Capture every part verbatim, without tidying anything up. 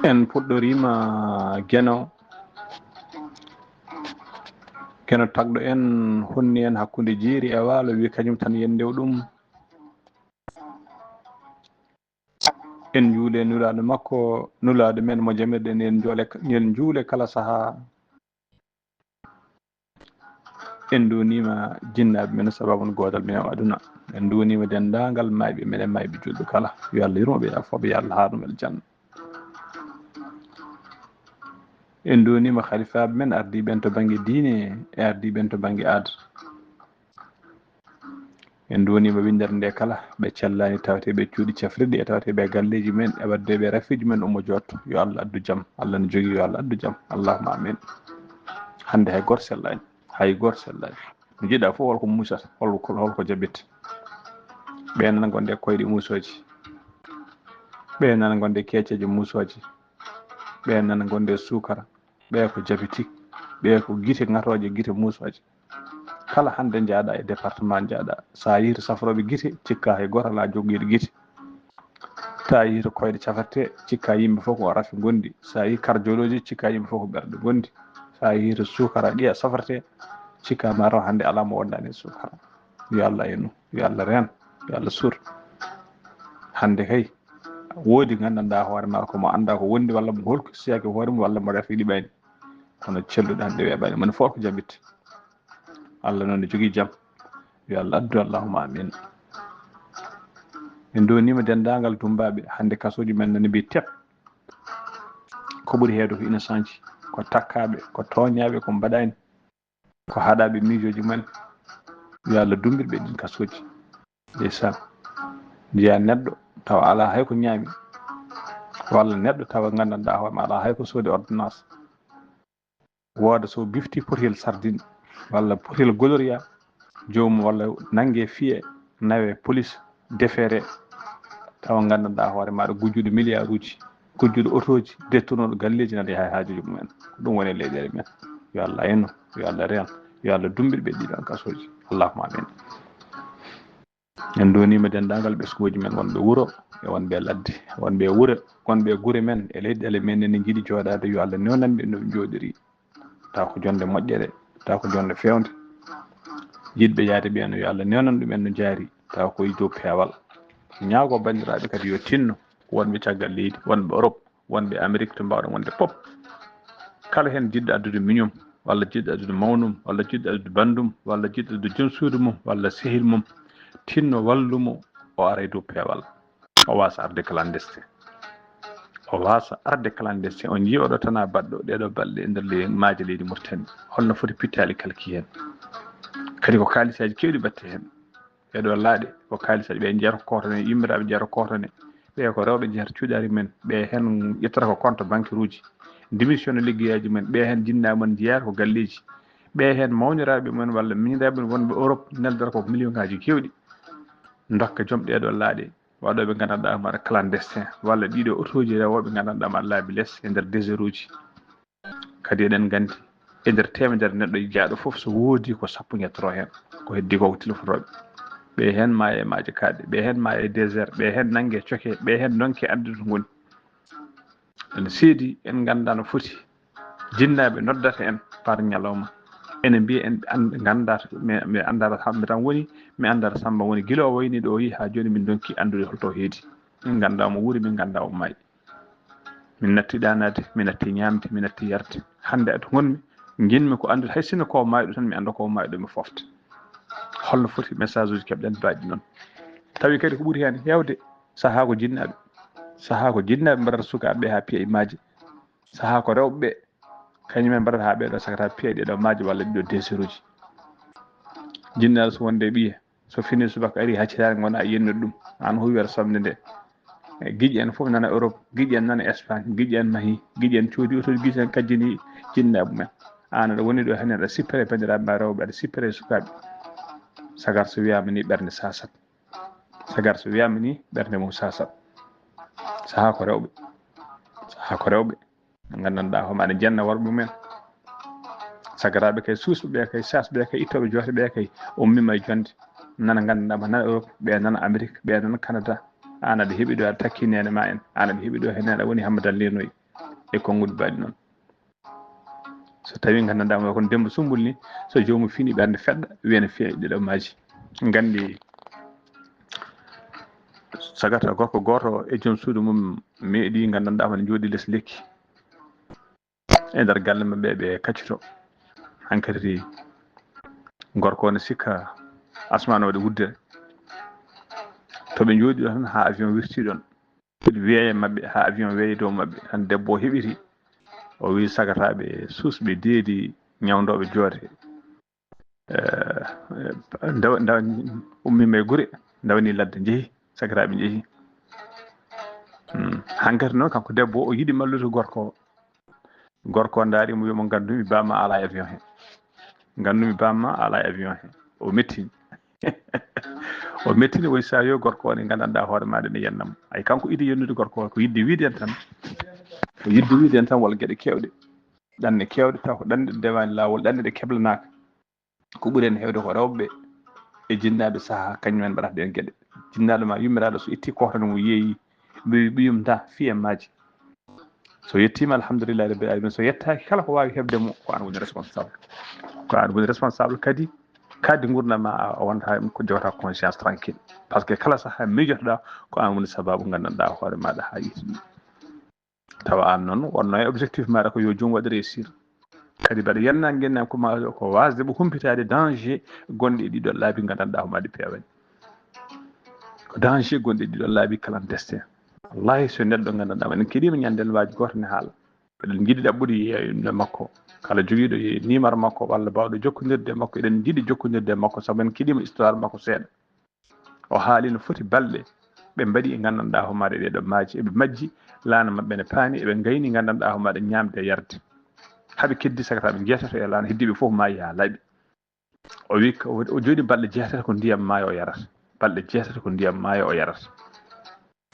En puɗɗoriima Geno. Geno tagɗo en, honni en hakkunde Jeeri e Waalo, wi kañum tan yen ndew ɗum. En njuule nulaaɗo makko, nulaaɗo men mo jamirɗen, en njuule, en njuule kala sahaa. En nduuniima jinnaaɓe men, sababu gootal men o aduna. En nduuniima denndaangal maayɓe men e maayɓe julɓe kala. Yo Allah yurmo ɓe, yaafo ɓe, yo Allah haarnu ɓe aljanna. En nduuniima halifaaɓe men, ardiiɓe en to bannge diine e ardiiɓe en to bannge aada. En nduuniima winndere nde kala, ɓe cellaani, tawetee ɓe cuuɗi cafrirɗi, e tawetee ɓe galleeji men, e waɗde ɓe rafiiji men, ummo jootto. Yo Allah addu jam. Allah no jogii, yo Allah addu jam. Allahumma amin. Hannde hay gooto sellaani. Hay gooto sellaani. No njiɗɗaa fof, holko muusata, holko, holko jaɓirta. Ɓe nana ngonde koyɗe muusooji. Ɓe nana ngonde keeceeje muusooje. Ɓe nana ngonde suukara. Ɓe ko jaɓitik. Ɓe ko gite ŋatooje, gite muusooje. Kala hannde njaaɗa e département njaaɗa, so a yii to safrooɓe gite, cikka hay gooto alaa jogiiɗo gite. So a yii to koyɗe cafrete, cikka yimɓe fof ko rafi ngondi. So a yii cardiologie, cikka yimɓe fof ko ɓerɗe ngondi. So a yii to suukara ƴiya safrete, cikka ma taw hannde alaa mo wondaani e suukara. Yo Allah ennu, yo Allah reen, yo Allah suur. Hannde kay, woodi nganndanɗaa hoore maa ko mo anndaa ko wondi walla mo holko siyaki hoore mum walla mo rafi ɗiɓani. Kono celluɗo hannde weeɓani, moni fof ko jaɓit. Allah noon ne jogii jam. Yo Allah addu, Allahumma amin. En ndoniima denndaangal tummbaaɓe, hannde kasooji men nani mbiyi tep. Ko ɓuri heewde ko innocent ji, ko takkaaɓe, ko tooñaaɓe, ko mbaɗaani, ko haɗaaɓe miijooji mumen. Yo Allah dummbir ɓe ɗin kasooji. Ndeysaan. Njiyaa neɗɗo tawa alaa hay ko ñaami, walla neɗɗo tawa nganndanɗaa hoore ma alaa hay ko soodi ordonnance. Wooda so bifti potel sardine walla potel gloria, joomum walla nannge fiye, nawe police, defeere, tawa nganndanɗaa hoore maaɗa gujjuɗo milliard uji, gujjuɗo otooji, dettunoɗo galleeji, nana yaha e haajuuji mumen. Ko ɗum woni e leyɗeele men. Yo Allah ennu, yo Allah reen, yo Allah dummbir ɓe ɗiɗon kasooji. Allahumma amin. En ndoniima denndaangal ɓesnguuji men wonɓe wuro e wonɓe ladde, wonɓe wuro, wonɓe gure men e leyɗeele men, ene njiɗi jooɗaade, yo Allah newnan ɓe no ɓe njooɗiri. Tawa ko jonnde moƴƴere, tawa ko jonnde feewnde. Yiɗɓe yahde ɓeen, yo Allah newnan ɗumen no jaari, tawa ko e dow peewal. Ñaago banndiraaɓe kadi yo tinno, wonɓe caggal leydi, wonɓe Europe, wonɓe Amérique, to mbaawɗon wonde pop. Kala heen jiɗɗo addude miñum, walla jiɗɗo addude mawnum, walla jiɗɗo addude banndum, walla jiɗɗo addude joom suudu mum, walla sehil mum, tinno wallu mo, o ara e dow peewal. O waasa arde clandestin. O waasa arde clandestin. On njii oɗo tanaa baɗɗo ɗeeɗo balɗe e nder le-, maaje leydi Mauritanie. Holno foti pittaali kalki heen? Kadi ko kaalisaaji keewɗi mbaɗte heen. Ɓeɗo laaɗe ko kaalis waɗi, ɓe jeeya ko kootane, yimmiraaɓe jeeya ko kootane. Ɓe ko rewɓe njehata cuuɗiyaari men, ɓe heen ƴettata ko compte bancaire uji, démissionné liggeyaaji men, ɓe heen jinnaaɓe men njeyaa ko galleeji, ɓe heen mawniraaɓe men walla miñiraaɓe men wonɓe Europe neldata ko million ngaaji keewɗi. Ndokka joom ɗeeɗo laaɗe, waɗooɓe nganndanɗaa hoore maɓɓe clandestin, walla ɗiɗo otooji rewooɓe nganndanɗaa hoore maɓɓe laabi les e nder désert uji. Kadi eɗen nganndi, e nder teemedere neɗɗo jeyaaɗo fof, so woodii ko sappo njettotoo heen. Ko heddii ko, ko tilfotooɓe. Ɓe heen maaya e maaje kaaɗɗe, ɓe heen maaya e désert, ɓe heen nannge coke, ɓe heen ndonke anndude to ngoni. Ene seedi, en nganndaa no foti. Jinnaaɓe noddata en par ñalawma. Ene mbiya en, ɓe and-, nganndaa to, mi, mi anndaa to Samba tan woni, mi anndaa to Samba woni. Gila o wayni ɗo o yehi haa jooni, min ndonki anndude holto o heedi. Min nganndaa mo wuuri, min nganndaa o maayi. Min natti ɗaanaade, min natti ñaamde, min natti yarde. Hannde aɗa ngonmi, njiɗmi ko anndude, hay sinno ko maayɗo tan, mi annda ko maayɗo, mi foofta. Holno foti message uji keɓɗen baaɗi noon? Tawi kadi ko ɓuri heen heewde, sahaa ko jinnaaɓe. Sahaa ko jinnaaɓe mbaɗata sukaaɓe ɓe haa piya e maaje. Sahaa ko rewɓe ɓe, kañum en mbaɗata haa ɓeeɗo sakata piya e ɗeeɗo maaje walla ɗiɗo désert uji. Jinnaaɗo so wonde e ɓiye, so fini subaka ari, haccitaare ngona e yennude ɗum. Aan huuwi aɗa somde nde. Giƴi en fof nana Europe, giƴi en nana Espagne, giƴi en mahi, giƴi en coodi oto, giƴi en kajjini jinnaaɓe mumen. Aan aɗa woni ɗo heen, aɗa sippere banndiraaɓe ma rewɓe, aɗa sippere sukaaɓe. Sagar so wiyaama ni, ɓernde sasat. Sagar so wiyaama ni, ɓernde mum sasat. Sahaa ko rewɓe. Sahaa ko rewɓe. Nganndanɗaa homo aɗa jenna worɓe mumen. Sagaraaɓe kay, suusɓe ɓe kay, sasɓe ɓe kay, ittooɓe joote ɓe kay, ummima e jonde. Nana nganndanɗaa ma, nana Europe, ɓe nana Amérique, ɓe nana Canada. Aan aɗa heɓi ɗo, aɗa takki neene ma en. Aan aɗa heɓi ɗo, heen aɗa woni Hammadan Lenoy e konnguɗi mbaɗi noon. So tawii nganndanɗaa mo ko Demba Sumbul ni, so joomum fini ɓernde feɗɗa, wiya ne feewi ɗiɗo maaji. Nganndi sagata gorko gooto e joom suudu mum meeɗi, nganndanɗaa hono jooɗi les lekki e nder galle maɓɓe, ɓe kaccoto. Hankadi gorko o ne sikka asmaan o waɗi wuddere. To ɓe jooɗi ɗon haa avion wirti ɗon. Weeya maɓɓe, haa avion weeyi dow maɓɓe. Tan debbo o heɓiti, o wi sagataaɓe suusɓe deedi ñawndooɓe joote. Eh, eh, ndaw-, ndaw-, ummima e gure, ndawni ladde, njehi, sagataaɓe njehi. Hmm. Hankadi noon, kanko debbo o yiɗi mallude gorko o. Gorko o ndaari mo, wi mo, "Nganndu-mi bamma ala e avion he. Nganndu-mi bamma ala e avion he." O mettini. O mettini, o wi, "Sa yo gorko o ne, nganndanɗaa hoore maaɗa ne yennam." Ay, kanko idi yennude gorko o, ko yidde wiide en tan. Ko yidde wiide en tan, walla geɗe keewɗe. Ɗanɗe keewɗe, taw ko ɗanɗe ɗe ndewaani laawol, ɗanɗe ɗe keblanaaka. Ko ɓuri heen heewde ko rewɓe e jinnaaɓe sahaa, kañum en mbaɗata ɗeen geɗe. Jinnaaɗo ma yummiraaɗo so itti kooto mum yeeyi, ɓe-, ɓiyum ta fiye maaji. So yettiima, alhamdulillahi rabbil alamin. So yettaaki, kala ko waawi heɓde mo, ko aan woni responsable. Ko aan woni responsable kadi, kadi nguurndam ma a wonata ko jogata conscience tranquille. Parce que kala sahaa miijotoɗaa, ko aan woni sababu nganndanɗaa hoore maaɗa haa yettii. Tawa aan noon, wonno e objectif maaɗa ko yo joom waɗ réussir. Kadi mbaɗa yenna ngennam ko ma, ko waasde mo humpitaade danger gonɗi e ɗiɗo laabi nganndanɗaa ko maɗi peewani. Ko danger gonɗi e ɗiɗo laabi clandestin. Wallahi, so neɗɗo nganndanɗaa, en keɗiima ñande, waaji gooto ne haala. Eɗen njiɗi ɗaɓɓude yeeyde makko. Kala jogiiɗo ye-, numéro makko walla baawɗo jokkondirde e makko, eɗen njiɗi jokkondirde e makko, sabu en keɗiima histoire makko seeɗa. O haali no foti balɗe ɓe mbaɗi e nganndanɗaa homaade ɗee ɗoo maaji. Eɓe majji, laana maɓɓe ne paani, eɓe ngayni nganndanɗaa homaade ñaamde e yarde. Haɓe keddi sagataaɓe jeetato e laana, heddiiɓe fof maayi haa laaɓi. O wi ko, o jooɗi balɗe jeetati ko ndiyam maayo o yarata. Balɗe jeetati ko ndiyam maayo o yarata.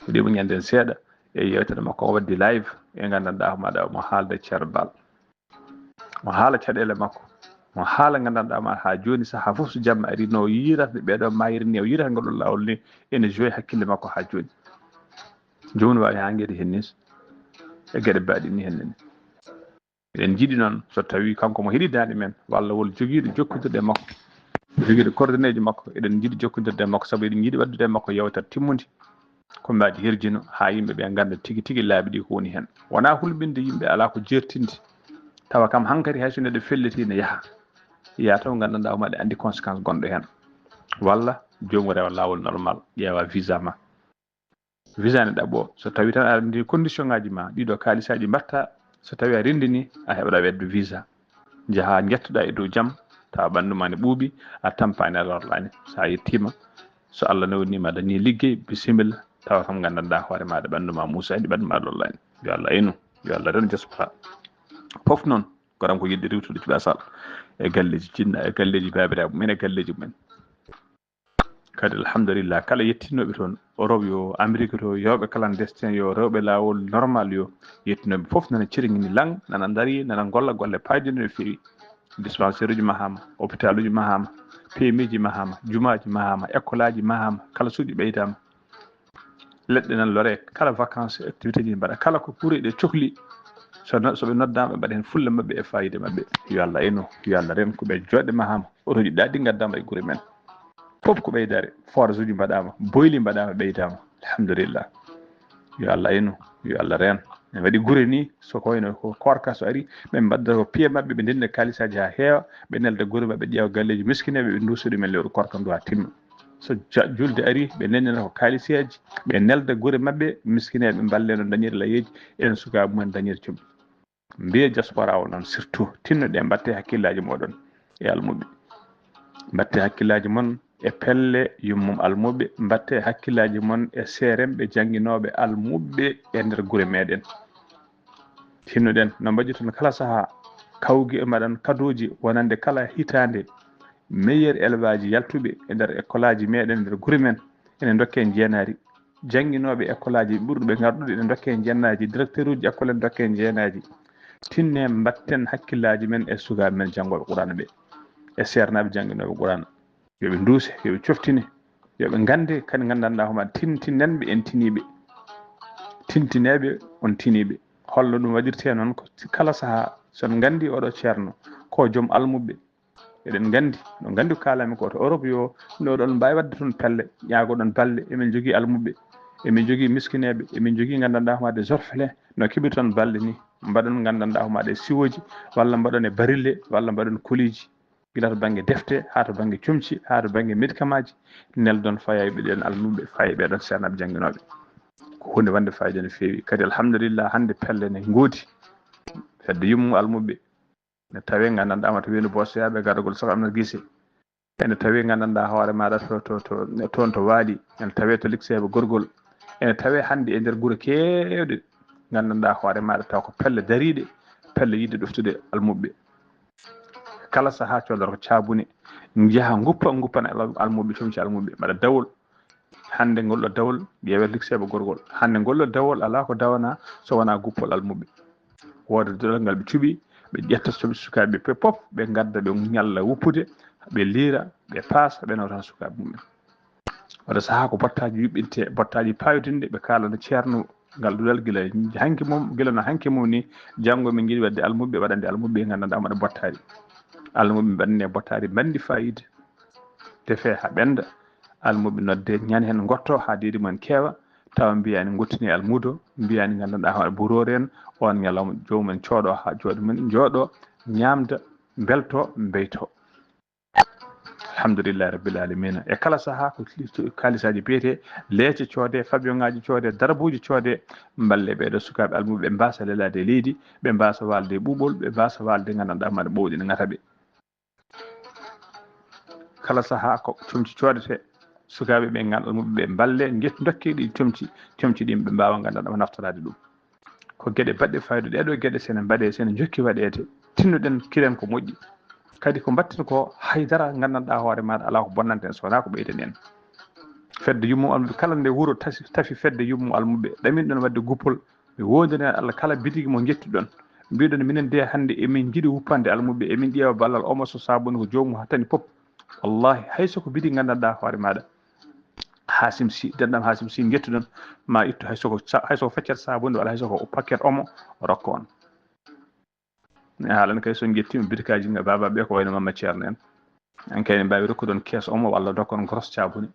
Ko ɗiɗo ñande en seeɗa e yeewtere makko o waddi live e nganndanɗaa homaade mo haalda Ceerno Baal. Mo haala caɗeele makko. Mo haala nganndanɗaa ma haa jooni, sahaa fof so jamma ari, no yiirata ɓee ɗoo maayiri ni, o yiirata ngol ɗoo laawol ni, ene joyi hakkille makko haa jooni. Jooni waawi haa ngedi heen ni, e geɗe baaɗi ni heen ni. Eɗen njiɗi noon, so tawii kanko mo heɗitaani men, walla wol jogiiɗo jokkondirde e makko, jogiiɗo coordonnéeji makko, eɗen njiɗi jokkondirde e makko, sabu eɗen njiɗi waɗdude e makko yeewtere timmunde. Ko mbaadi hirjino haa yimɓe ɓe ngannda tigi tigi laabi ɗi ko woni heen. Wonaa hulɓinde yimɓe, alaa ko jeertinde. Tawa kam hankadi hay so neɗɗo felliti ne yaha. Yaa taw nganndanɗaa homaade anndi conséquence gonɗo heen. Walla joomum rewa laawol normal, ƴeewa visa ma. Visa ne ɗaɓɓo. So tawii tan a renndini condition ngaaji ma, ɗiɗo kaalisaaji mbaɗta, so tawii a renndini, a heɓata wedde visa. Njaha njettoɗaa e dow jam, tawa ɓanndu ma ne ɓuuɓi, a tampaani, a lorlaani. So a yettiima, so Allah nawniima, a dañii liggey, bisimilla, tawa kam nganndanɗaa hoore maaɗa, ɓanndu ma muusaani, ɓanndu ma lorlaani. Yo Allah inu, yo Allah renu diaspora. Fof noon, ko tan ko yiɗde rewtude cuɓa sal e galleeji jinna, e galleeji baabiraaɓe mumen, e galleeji mumen. Kadi, alhamdulillah, kala yettinooɓe toon, Europe yo, Amérique to, yewɓe clandestin yo, rewɓe laawol normal yo, yettinooɓe fof nana cirŋini laŋ, nana ndarii, nana ngolla golle paayɗe no feewi. Dispensaire uji mahaama, hôpital uji mahaama, P M I ji mahaama, jumaaji mahaama, école aji mahaama, kala suuɗi ɓeydaama. Leɗɗe nan loree, kala vacances, activité ji mbaɗa, kala ko kuureeɗi e cokli, so no-, so ɓe noddaama, ɓe mbaɗa heen fulla maɓɓe e faayiida maɓɓe. Yo Allah inu, yo Allah ren ko ɓe jooɗɗe mahaama. Otoji ɗaɗi ngaddaama e gure men. Fof ko ɓeydaare. Forage uji mbaɗaama, boyli mbaɗaama, ɓeydaama. Alhamdulillah. Yo Allah inu, yo Allah reen. En mbaɗi gure ni, so ko wayno ko koorka so ari, ɓe mbadda ko piye maɓɓe, ɓe ndenna kaalisaaji haa heewa, ɓe nelda gure maɓɓe, ƴeewa galleeji miskineeɓe, ɓe nduusa ɗumen lewru koorka ndu haa timma. So ja-, julde ari, ɓe nennina ko kaalisaaji, ɓe nelda gure maɓɓe, miskineeɓe mballe no dañiri layeeji, enen sukaaɓe mumen dañiri comci. Mbiye diaspora o noon, surtout, tinnoɗe, mbatte hakkillaaji mooɗon e almuɓe. Mbatte hakkillaaji mon e pelle yummum almuɓɓe, mbatte hakkillaaji mon e seeremɓe jannginooɓe almuɓɓe e nder gure meɗen. Tinnuɗen no mbaɗirton kala sahaa kawgi e mbaɗan kadooji wonande kala hitaande meilleur élève aji yaltuɓe e nder école aji meɗen, e nder gure men, ene ndokken jeenaari. Jannginooɓe école aji ɓurɗuɓe ngarɗude ene ndokken jeenaaji, directeur uji école en ndokken jeenaaji. Tinne mbatten hakkillaaji men e sukaaɓe men janngooɓe Qur'aana ɓe, e seernaaɓe jannginooɓe Qur'aana. Yo ɓe nduuse, yo ɓe coftine, yo ɓe nganndi kadi nganndanɗaa homaa tintinenɓe en tiniiɓe. Tintineeɓe on tiniiɓe. Holno ɗum waɗirtee noon ko si kala sahaa, so on nganndi oɗo ceerno, ko joom almuɓɓe. Eɗen nganndi, no nganndi ko kaalami ko to Europe yo, no oɗon mbaawi waɗde toon pelle, ñaagoɗon balle, emin njogii almuɓɓe, emin njogii miskineeɓe, emin njogii nganndanɗaa homaa des orphelins, no keɓirton balle ni, mbaɗon nganndanɗaa homaa ɗe siwooji, walla mbaɗon e barille, walla mbaɗon koliiji. Gila to bannge defte, haa to bannge comci, haa to bannge médicament ji, neldon faya e ɓeɗon almuɓɓe, faya e ɓeɗon seernaaɓe jannginooɓe. Ko huunde wonde fayida no feewi. Kadi alhamdulillah, hannde pelle ne ngoodi. Fedde yummu almuɓɓe ne tawe nganndanɗaa ma to Weendu Boosoyaaɓe, garagol Saka Amnar Gise. Ene tawe nganndanɗaa hoore maaɗa to, to, to, toon to Waali. Ene tawe to Likseeɓe Gorgol. Ene tawe hannde e nder gure keewɗe nganndanɗaa hoore maaɗa taw ko pelle dariiɗe, pelle yiɗde ɗoftude almuɓɓe. Kala sahaa coodorko caabune, njaha nguppa, nguppana al-, almuɓɓe, comci almuɓɓe, mbaɗa dawol. Hannde ngol ɗo dawol, ƴeewee Likseeɓe Gorgol. Hannde ngol ɗo dawol alaa ko dawanaa so wonaa guppol almuɓɓe. Wooda duɗal ngal ɓe cuɓi, ɓe ƴetta so-, sukaaɓe ɓe fof, ɓe ngadda, ɓe ñalla wuppude, ɓe liira, ɓe paasa, ɓe nawta sukaaɓe mumen. Wata sahaa ko bottaaji yuɓɓinte, bottaaji paayodinɗe, ɓe kaalana ceerno ngal duɗal gila hanki mum, gila no hanki mum ni, janngo min njiɗi waɗde almuɓɓe, waɗande almuɓɓe nganndanɗaa mbaɗa bottaari. Almuɓɓe mbaɗane bottaari, mbaɗndi fayida. Defee haa ɓennda, almuɓɓe nodde, ñande heen ngotto haa deedi mumen keewa, tawa mbiyaani ngottini almuudo, mbiyaani nganndanɗaa hoore buroore en, oon ñalawma joomum en cooɗo haa jooɗo mum en jooɗo, ñaamda, mbelto, mbeyto. Alhamdulillahi rabbil alamina. E kala sahaa ko kaalisaaji biyetee, leece coodee, pavillon ŋaaji coodee, darbuuji coodee, mballe ɓeeɗo sukaaɓe almuɓɓe, ɓe mbaasa lelaade e leydi, ɓe mbaasa waalde e ɓuuɓol, ɓe mbaasa waalde nganndanɗaa maɗa ɓowɗi ne ŋata ɓe. Kala sahaa ko comci coodetee, sukaaɓe ɓe ngal almuɓɓe ɓe mballe, njet-, ndokkee ɗi comci, comci ɗin ɓe mbaawa nganndanɗaa naftoraade ɗum. Ko geɗe baɗɗe fayida, ɗee ɗoo geɗe sene mbaɗee, sene njokki waɗeede, tinnoɗen, kiren ko moƴƴi. Kadi ko mbaɗten ko, hay dara nganndanɗaa hoore maaɗa alaa ko bonnanta en, so wonaa ko ɓeyden en. Fedde yummu almuɓɓe, kala nde wuro tasi-, tafi fedde yummu almuɓɓe, ɗamin ɗon waɗde guppol, mi woondini Allah kala bitigi mo njettuɗon. Mbiɗon minen de hannde emin njiɗi wuppande almuɓɓe, emin ƴeewa ballal omo so saabuni ko joomum hattani pop. Wallahi, hay so ko bitigi nganndanɗaa hoore maaɗa, Hasim Sy, denɗam Hasim Sy njettuɗon, ma ittu hay so ko sa-, hay so ko feccere saabuni walla hay so ko paquet omo, rokka on. Mi haalana kay so njettiima bitikaaji nga baaba ɓe ko wayno Mamma Ceerno en. En kay ne mbaawi rokkude on kees omo walla dokkon goros caabuni.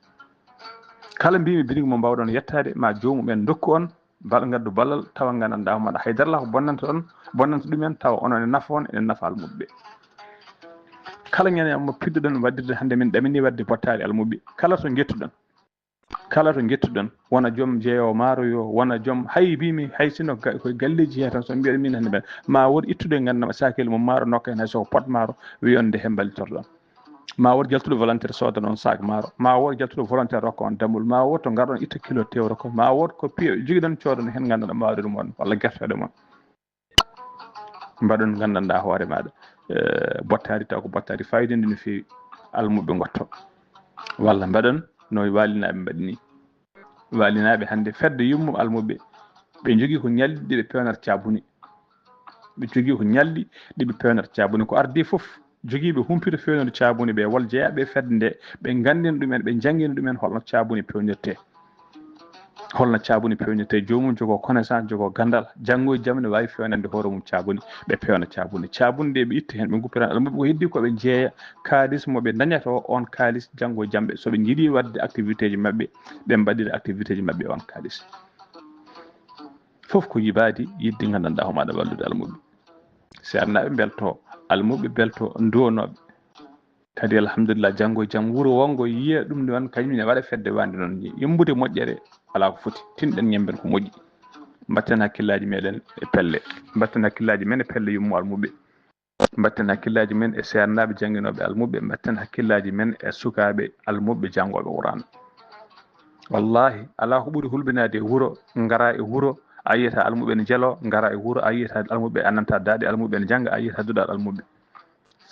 Kala mbiimi bitigi mo mbaawɗon yettaade, ma joomum en ndokku on, bal-, ngaddu ballal, tawa nganndanɗaa homaa hay dara alaa ko bonnanta on, bonnanta ɗumen, tawa onon ene nafa on, ene nafa almuɓɓe. Kala ñande mo piɗɗuɗon waɗirde hannde, min ɗaminii waɗde bottaari almuɓɓe. Kala to njettuɗon, kala to njettuɗon, wona joom jeeyo maaro yo, wona joom, hay mbiimi, hay sinno ga-, koye galleeji he tan, so mbiyaɗon min hannde mbaɗ-, ma wood ittude nganndanɗaa saakeli mum maaro, nokka heen hay so ko pot maaro, wiyon nde he mballitorɗon. Ma wood jaltuɗo volontaire soodana on saak maaro. Ma wood jaltuɗo volontaire rokka on damol. Ma wood to ngarɗon itta kilo tew rokka. Ma wood ko piyo jogiɗon coodoɗon heen nganndanɗaa maaro ɗum on walla gertoɗe mon. Mbaɗon nganndanɗaa hoore maaɗa, eh, bottaari taw ko bottaari fayida ndi no feewi. Almuɓɓe ngotto. Walla mbaɗon no waalinaaɓe mbaɗi ni. Waalinaaɓe hannde fedde yummu almuɓɓe. Ɓe njogii ko ñalɗi ɗi ɓe pewnata caabuni. Ɓe njogii ko ñalɗi ɗi ɓe pewnata caabuni. Ko ardii fof, jogiiɓe humpito fewnooɓe caabuni ɓe, walla jeyaaɓe e fedde nde, ɓe nganndina ɗumen, ɓe njanngina ɗumen holno caabuni pewnirtee. Holno caabuni pewnirtee, joomum jogoo connaissance, jogoo ganndal, janngo e jam ne waawi fewnande hoore mum caabuni, ɓe pewna caabuni. Caabuni ɗe ɓe itta heen, ɓe nguppira almuɓɓe ko heddii ko ɓe njeeya kaalis mo ɓe ndañata o, on kaalis janngo e jam ɓe, so ɓe njiɗii waɗde activité ji maɓɓe, ɓe mbaɗira activité ji maɓɓe on kaalis. Fof ko yibaade yiɗde nganndanɗaa homaa ɗo wallude almuɓɓe. Seernaaɓe mbelto, almuɓɓe mbelto, nduwonooɓe. Kadi alhamdulillah, janngo e jam wuro wonngo yiya ɗum noon, kañum ne waɗa fedde wande noon. Yimbude moƴƴere alaa ko foti. Tinɗen ñemben ko moƴƴi. Mbatten hakkillaaji meɗen e pelle. Mbatten hakkillaaji men e pelle yummo almuɓɓe. Mbatten hakkillaaji men e seernaaɓe jannginooɓe almuɓɓe, mbatten hakkillaaji men e sukaaɓe almuɓɓe janngooɓe Qur'aana. Wallaahi, alaa ko ɓuri hulɓinaade e wuro, ngara e wuro, a yiyata almuɓɓe ne jelo, ngara e wuro, a yiyata almuɓɓe, a nanta daaɗe almuɓɓe ne jannga, a yiyata duɗal almuɓɓe.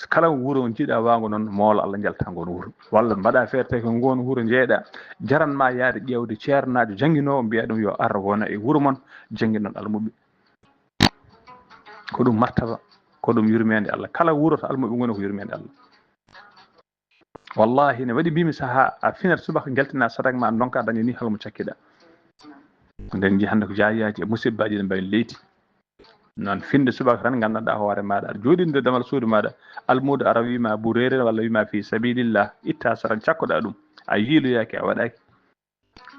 Kala wuro njiɗa waango noon, moola Allah njalta ngoon wuro. Walla mbaɗa feere tawi ko ngoon wuro njeeɗa, jaran ma yaade ƴeewde ceernaajo jannginoowo, mbiya ɗum yo ar wona e wuro mon, jannginon almuɓɓe. Ko ɗum martaba, ko ɗum yurmeende Allah. Kala wuro to almuɓɓe ngoni ko yurmeende Allah. Wallaahi, ne waɗi mbimi sahaa a finat subaka njaltina sadak ma ndonka dañde ni hol mo cakkiɗa. Nden ji hannde ko jaayaaji e musibbaaji ne mbawi leydi. Noon finde subaka tan nganndanɗaa hoore maaɗa aɗa jooɗinde damal suudu maaɗa, almuudo ara wima bu reere walla wima fi sabilillah, itta sadak cakkoɗa ɗum, a yiiloyaaki a waɗaaki.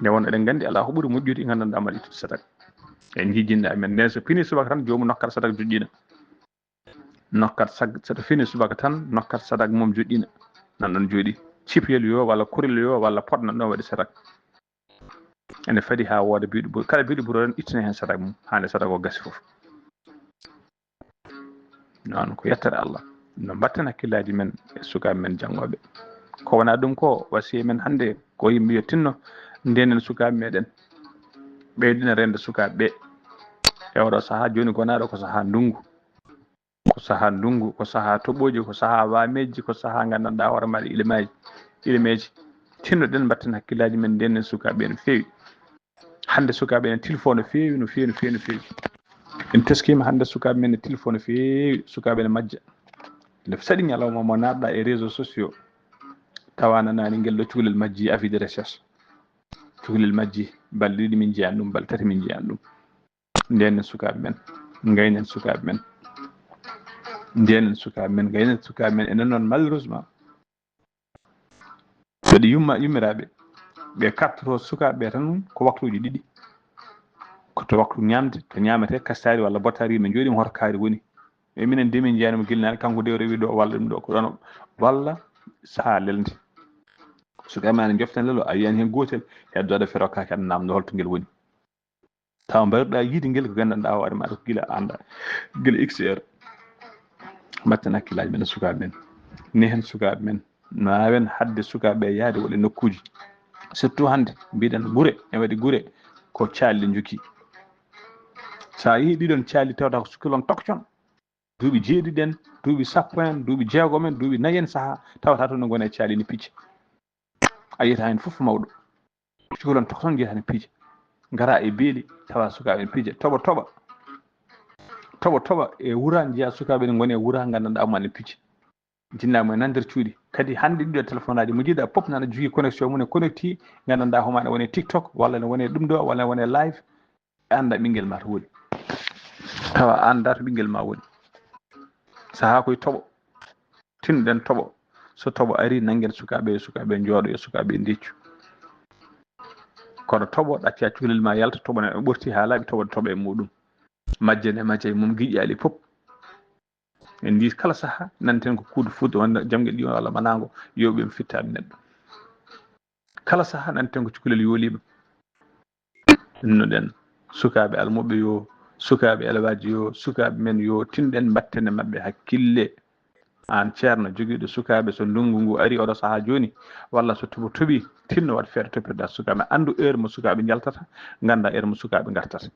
Nde won eɗen nganndi alaa ko ɓuri moƴƴude nganndanɗaa mbaɗa ittude sadak. En njii jinnaaɓe men nden so fini subaka tan joomu nokkat sadak joƴƴina. Nokkat sag so fini subaka tan nokkat sadak mum joƴƴina. Nan ɗon jooɗi cipiyel yo walla kurel yo walla poɗ nan ɗon waɗi sadak. Ene fadi haa wooda biɗo buro kala biɗo buro tan ittina heen sadak mum haa nde sadak o gasi fof. Noon ko yettere Allah. No mbatten hakkillaaji men e sukaaɓe men janngooɓe. Ko wonaa ɗum ko wasiya men hannde ko yimɓe yo tinno ndenen sukaaɓe meɗen. Ɓeydina rende sukaaɓe ɓe. E oɗo sahaa jooni gonaaɗo ko sahaa ndunngu. Ko sahaa ndunngu, ko sahaa toɓooji, ko sahaa waameeji, ko sahaa nganndanɗaa hoore maaɗa ilimaaji, ilimeeji. Tinnoɗen mbatten hakkillaaji men ndenen sukaaɓe no feewi. Hannde sukaaɓe ene tilfo no feewi, no feewi, no feewi, no feewi. En teskiima hannde sukaaɓe men ne tilfo no feewi, sukaaɓe ene majja. Ene saɗi ñalawma mo naatɗa e réseaux sociaux, tawa nanaani ngel ɗo cukalel majji avis de recherche. Cukalel majji balɗe ɗiɗi min njiyan ɗum, balɗe tati min njiyan ɗum. Ndenen sukaaɓe men, ngaynen sukaaɓe men. Ndenen sukaaɓe men, ngaynen sukaaɓe men. Enen noon malheureusement, Kadi yumma, yummiraaɓe ɓe kartoto sukaaɓe ɓe tan ko waktuuji ɗiɗi. Ko to waktu ñaamde, to ñaametee kastaari walla bottaari, ɓe njooɗiima hoto kaari woni. E minen de min njiyaani mo gila naane, kanko de o rewi ɗo walla ɗum ɗo ko ɗon walla sahaa lelnde. Sukaaɓe ma ne njoftan lelo, a yiyani heen gootel heddo aɗa fero kaake aɗa naamndo holto ngel woni. Tawa mbayruɗaa yiide ngel ko nganndanɗaa hoore maaɗa ko gila annda gila X R. Mbatten hakkillaaji men e sukaaɓe men. Nehen sukaaɓe men. Maawen haɗde sukaaɓe ɓe yahde waɗe nokkuuji. Surtout hannde mbiɗen gure, ne waɗi gure ko caali ɗe njokki. So a yehii ɗiɗon caali tawata ko sukilon tokcon. Duuɓi jeeɗiɗi en, duuɓi sappo en, duuɓi jeegom en, duuɓi nayi en sahaa tawata toon ne ngona e caali ne picca. A yiyata heen fof mawɗo. Cukalon toko toon njiyata ne piija. Ngara e beeli tawa sukaaɓe ne piija. Toɓo toɓa. Toɓo toɓa e wura njiya sukaaɓe ne ngoni e wura nganndanɗaa ma ne piija. Jinnaaɓe mum e nan nder cuuɗi. Kadi hannde ɗiɗo téléphone aji mo njiɗa pop nana jogii connexion mum ne connecti nganndanɗaa homaɗa woni TikTok walla ne woni ɗum ɗo walla ne woni live. Ɓe annda ɓinngel ma to woni. Tawa a annda to ɓinngel ma woni. Sahaa koye toɓo. Tinnoɗen toɓo. So toɓo ari, nanngen sukaaɓe, yo sukaaɓe njooɗo, yo sukaaɓe ndeccu. Kono toɓo, ɗacca cukalel ma yalta, toɓo ne ɓorti haa laaɓi, toɓo toɓo e muɗum. Majje ne majja e mum giƴƴaali pop. En ndi kala saha nanten ko kuudu fuɗɗo wonde jamgel ɗiwan walla manango yoɓi en fittaɓe neɗɗo. Kala saha nanten ko cukalel yoliɓe. Tinnoɗen sukaaɓe almuɓɓe yo, sukaaɓe elewaaji yo, sukaaɓe men yo, tinɗen mbatten e maɓɓe hakkille. Aan ceerno jogiiɗo sukaaɓe, so ndunngu ngu ari oɗo saha jooni, walla so toɓo toɓi, tinno waɗ feere toppirɗa sukaaɓe. Anndu heure mo sukaaɓe njaltata, ngannda heure mo sukaaɓe ngartata.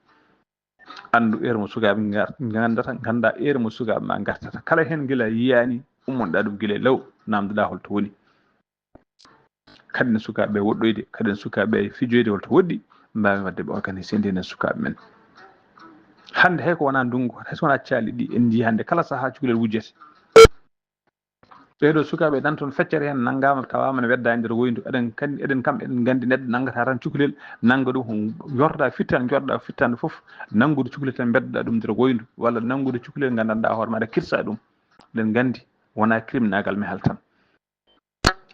Anndu heure mo sukaaɓe ngar-, nganndata, ngannda heure mo sukaaɓe ma ngartata. Kala heen gila yiyaani, ummonɗa ɗum gila e law, naamndoɗa holto woni. Kaden sukaaɓe woɗɗoyde, kaden sukaaɓe fijoyde holto woɗɗi, mbaawen waɗde ɓe organisé ndenen sukaaɓe men. Hannde hay ko wonaa ndunngu, hay so wonaa caali ɗi en njii hannde kala sahaa cukalel wujjete. Ɓeeɗo sukaaɓe nan toon feccere heen nanngaama tawaama ne wedda e nder woyndu. Eɗen kandi, eɗen kam eɗen nganndi neɗɗo nanngata tan cukalel, nannga ɗum, yorda fittan, jorɗa fittande fof, nanngude cukalel tan mbedda ɗum nder woyndu, walla nanngude cukalel nganndanɗaa hoore maaɗa kirsa ɗum. Eɗen nganndi wonaa criminagal mehal tan.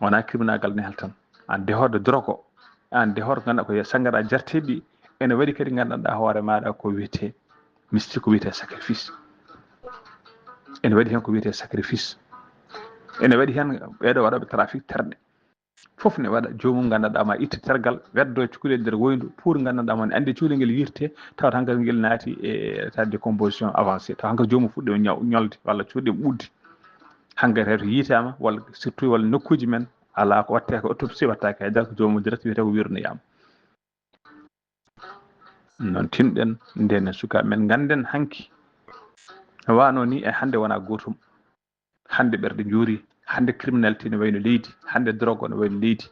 Wonaa criminagal nehal tan. Aan dehorɗo drogue o, aan dehorɗo ngannduɗaa ko sangara jarteɗi, ene waɗi kadi nganndanɗaa hoore maaɗa ko wiyetee mystique, ko wiyetee sacrifice. Ene waɗi heen ko wiyetee sacrifice. Ene waɗi heen ɓeeɗo waɗooɓe trafic terɗe. Fof ne waɗa joomum nganndanɗaa ma itta tergal, weddo cukalel nder woyndu pour nganndanɗaa ma ne anndi cukalel ngel yirte, tawa tan ngel naati e état de décomposition avancé, tawa hankadi joomum fuɗɗi o ñaw-, ñolde walla cuuɗi ɓuddi. Hankkadi hay to yiitaama, walla surtout walla nokkuuji men, alaa ko waɗetee ko autopsie, waɗetaake hay dara, ko joomum direct wiyetee ko wirnoyaama. Noon tinɗen ndenen sukaaɓe men, ngannden hanki no waanoo nii e hannde wonaa gootum. Hannde ɓerɗe njuuri, hannde criminalité no wayno leydi, hannde drogue no wayno leydi.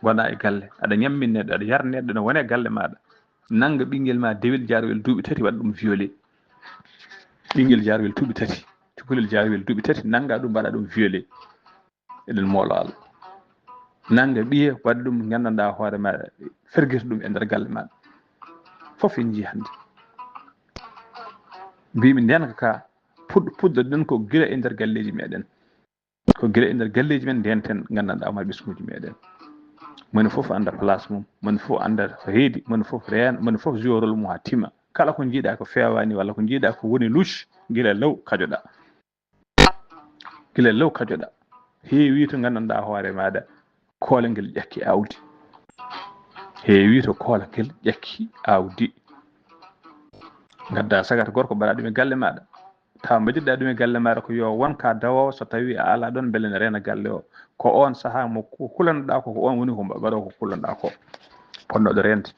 Ngonaa e galle, aɗa ñammin neɗɗo, aɗa yarna neɗɗo, no wone galle maaɗa. Nannga ɓinngel ma dewel jaarowel duuɓi tati, waɗa ɗum violé. Ɓinngel jaarowel duuɓi tati, cukalel jaarowel duuɓi tati, nannga ɗum, mbaɗa ɗum violé. Eɗen moolo Allah. Nannga ɓiye, waɗa ɗum, nganndanɗaa hoore ma, fergita ɗum e nder galle ma. Fof en njii hannde. Mbimi ndeen ka, pud-, puddoɗen ko gila e nder galleeji meɗen. Ko gila e nder galleeji men ndenten, nganndanɗaa hoore ma, ɓesnguuji meɗen. Moni fof annda place mum, moni fof annda ko heedi, moni fof reena, moni fof joue rôle mum haa tima. Kala ko njiiɗaa ko feewaani walla ko njiiɗaa ko woni louche, gila law kajoɗaa. Gila law kajoɗaa. Heewi to nganndanɗaa hoore maaɗa, koolangel ƴakki aawdi. Heewi to koolangel ƴakki aawdi. Ngaddaa sagata gorko, mbaɗa ɗum e galle maaɗa. Tawa mbaɗirɗaa ɗum e galle maaɗa ko yo won ka dawoowo, so tawii a alaa ɗoon, mbele ne reena galle o. Ko oon sahaa mo ku-, kulanɗaa ko, ko oon woni ko mba-, mbaɗoowo ko kulanɗaa ko. Potnooɗo reende.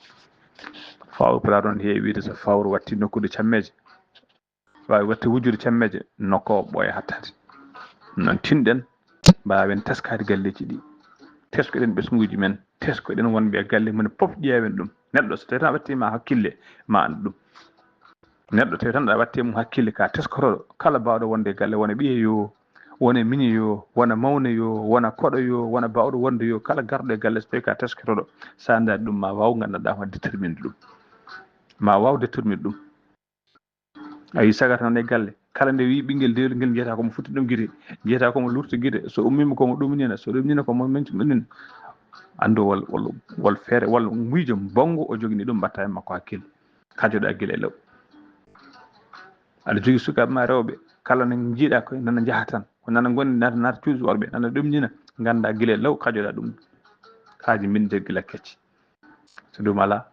Fawru, Pulaar noon heewi wiyde so fawru watti nokkude cammeeje, waawi watti wujjude cammeeje, nokko o ɓooya hattaade. Noon tinɗen, mbaawen teskaade galleeji ɗi. Teskoɗen ɓesnguuji men, teskoɗen wonɓe e galle mum, fof ƴeewen ɗum. Neɗɗo so tawii tan a wattii ma hakkille, ma anndu ɗum. Neɗɗo tawii tan a wattii mum hakkille, ka teskotooɗo, kala baawɗo wonde e galle, wona ɓiye yo, wona miñi yo, wona mawne yo, wona koɗo yo, wona baawɗo wonde yo, kala garɗo e galle, so tawii ka teskotooɗo, so a anndaani ɗum, ma waaw nganndanɗaa ma déterminde ɗum. Ma waaw déterminde ɗum. A yii sagata noon e galle, kala nde wii ɓinngel dewel ngel, njiyataa ko mo futti ɗum gite, njiyataa ko mo luutti gite, so ummiima ko mo ɗumnina, so ɗumnina ko mo menci ɗumnina. Anndu wol, wol, wol feere, wol miijo bonngo o jogini ɗum, mbaɗtaa e makko hakkille. Kajoɗaa gila e law. Aɗa jogii sukaaɓe ma rewɓe, kala no njiiɗaa ko nana njaha tan, ko nana ngoni nata, nata cuuɗi worɓe, nana ɗumnina, nganndaa gila e law kajoɗaa ɗum. Kaaji min nder gila kecce. So ɗum alaa,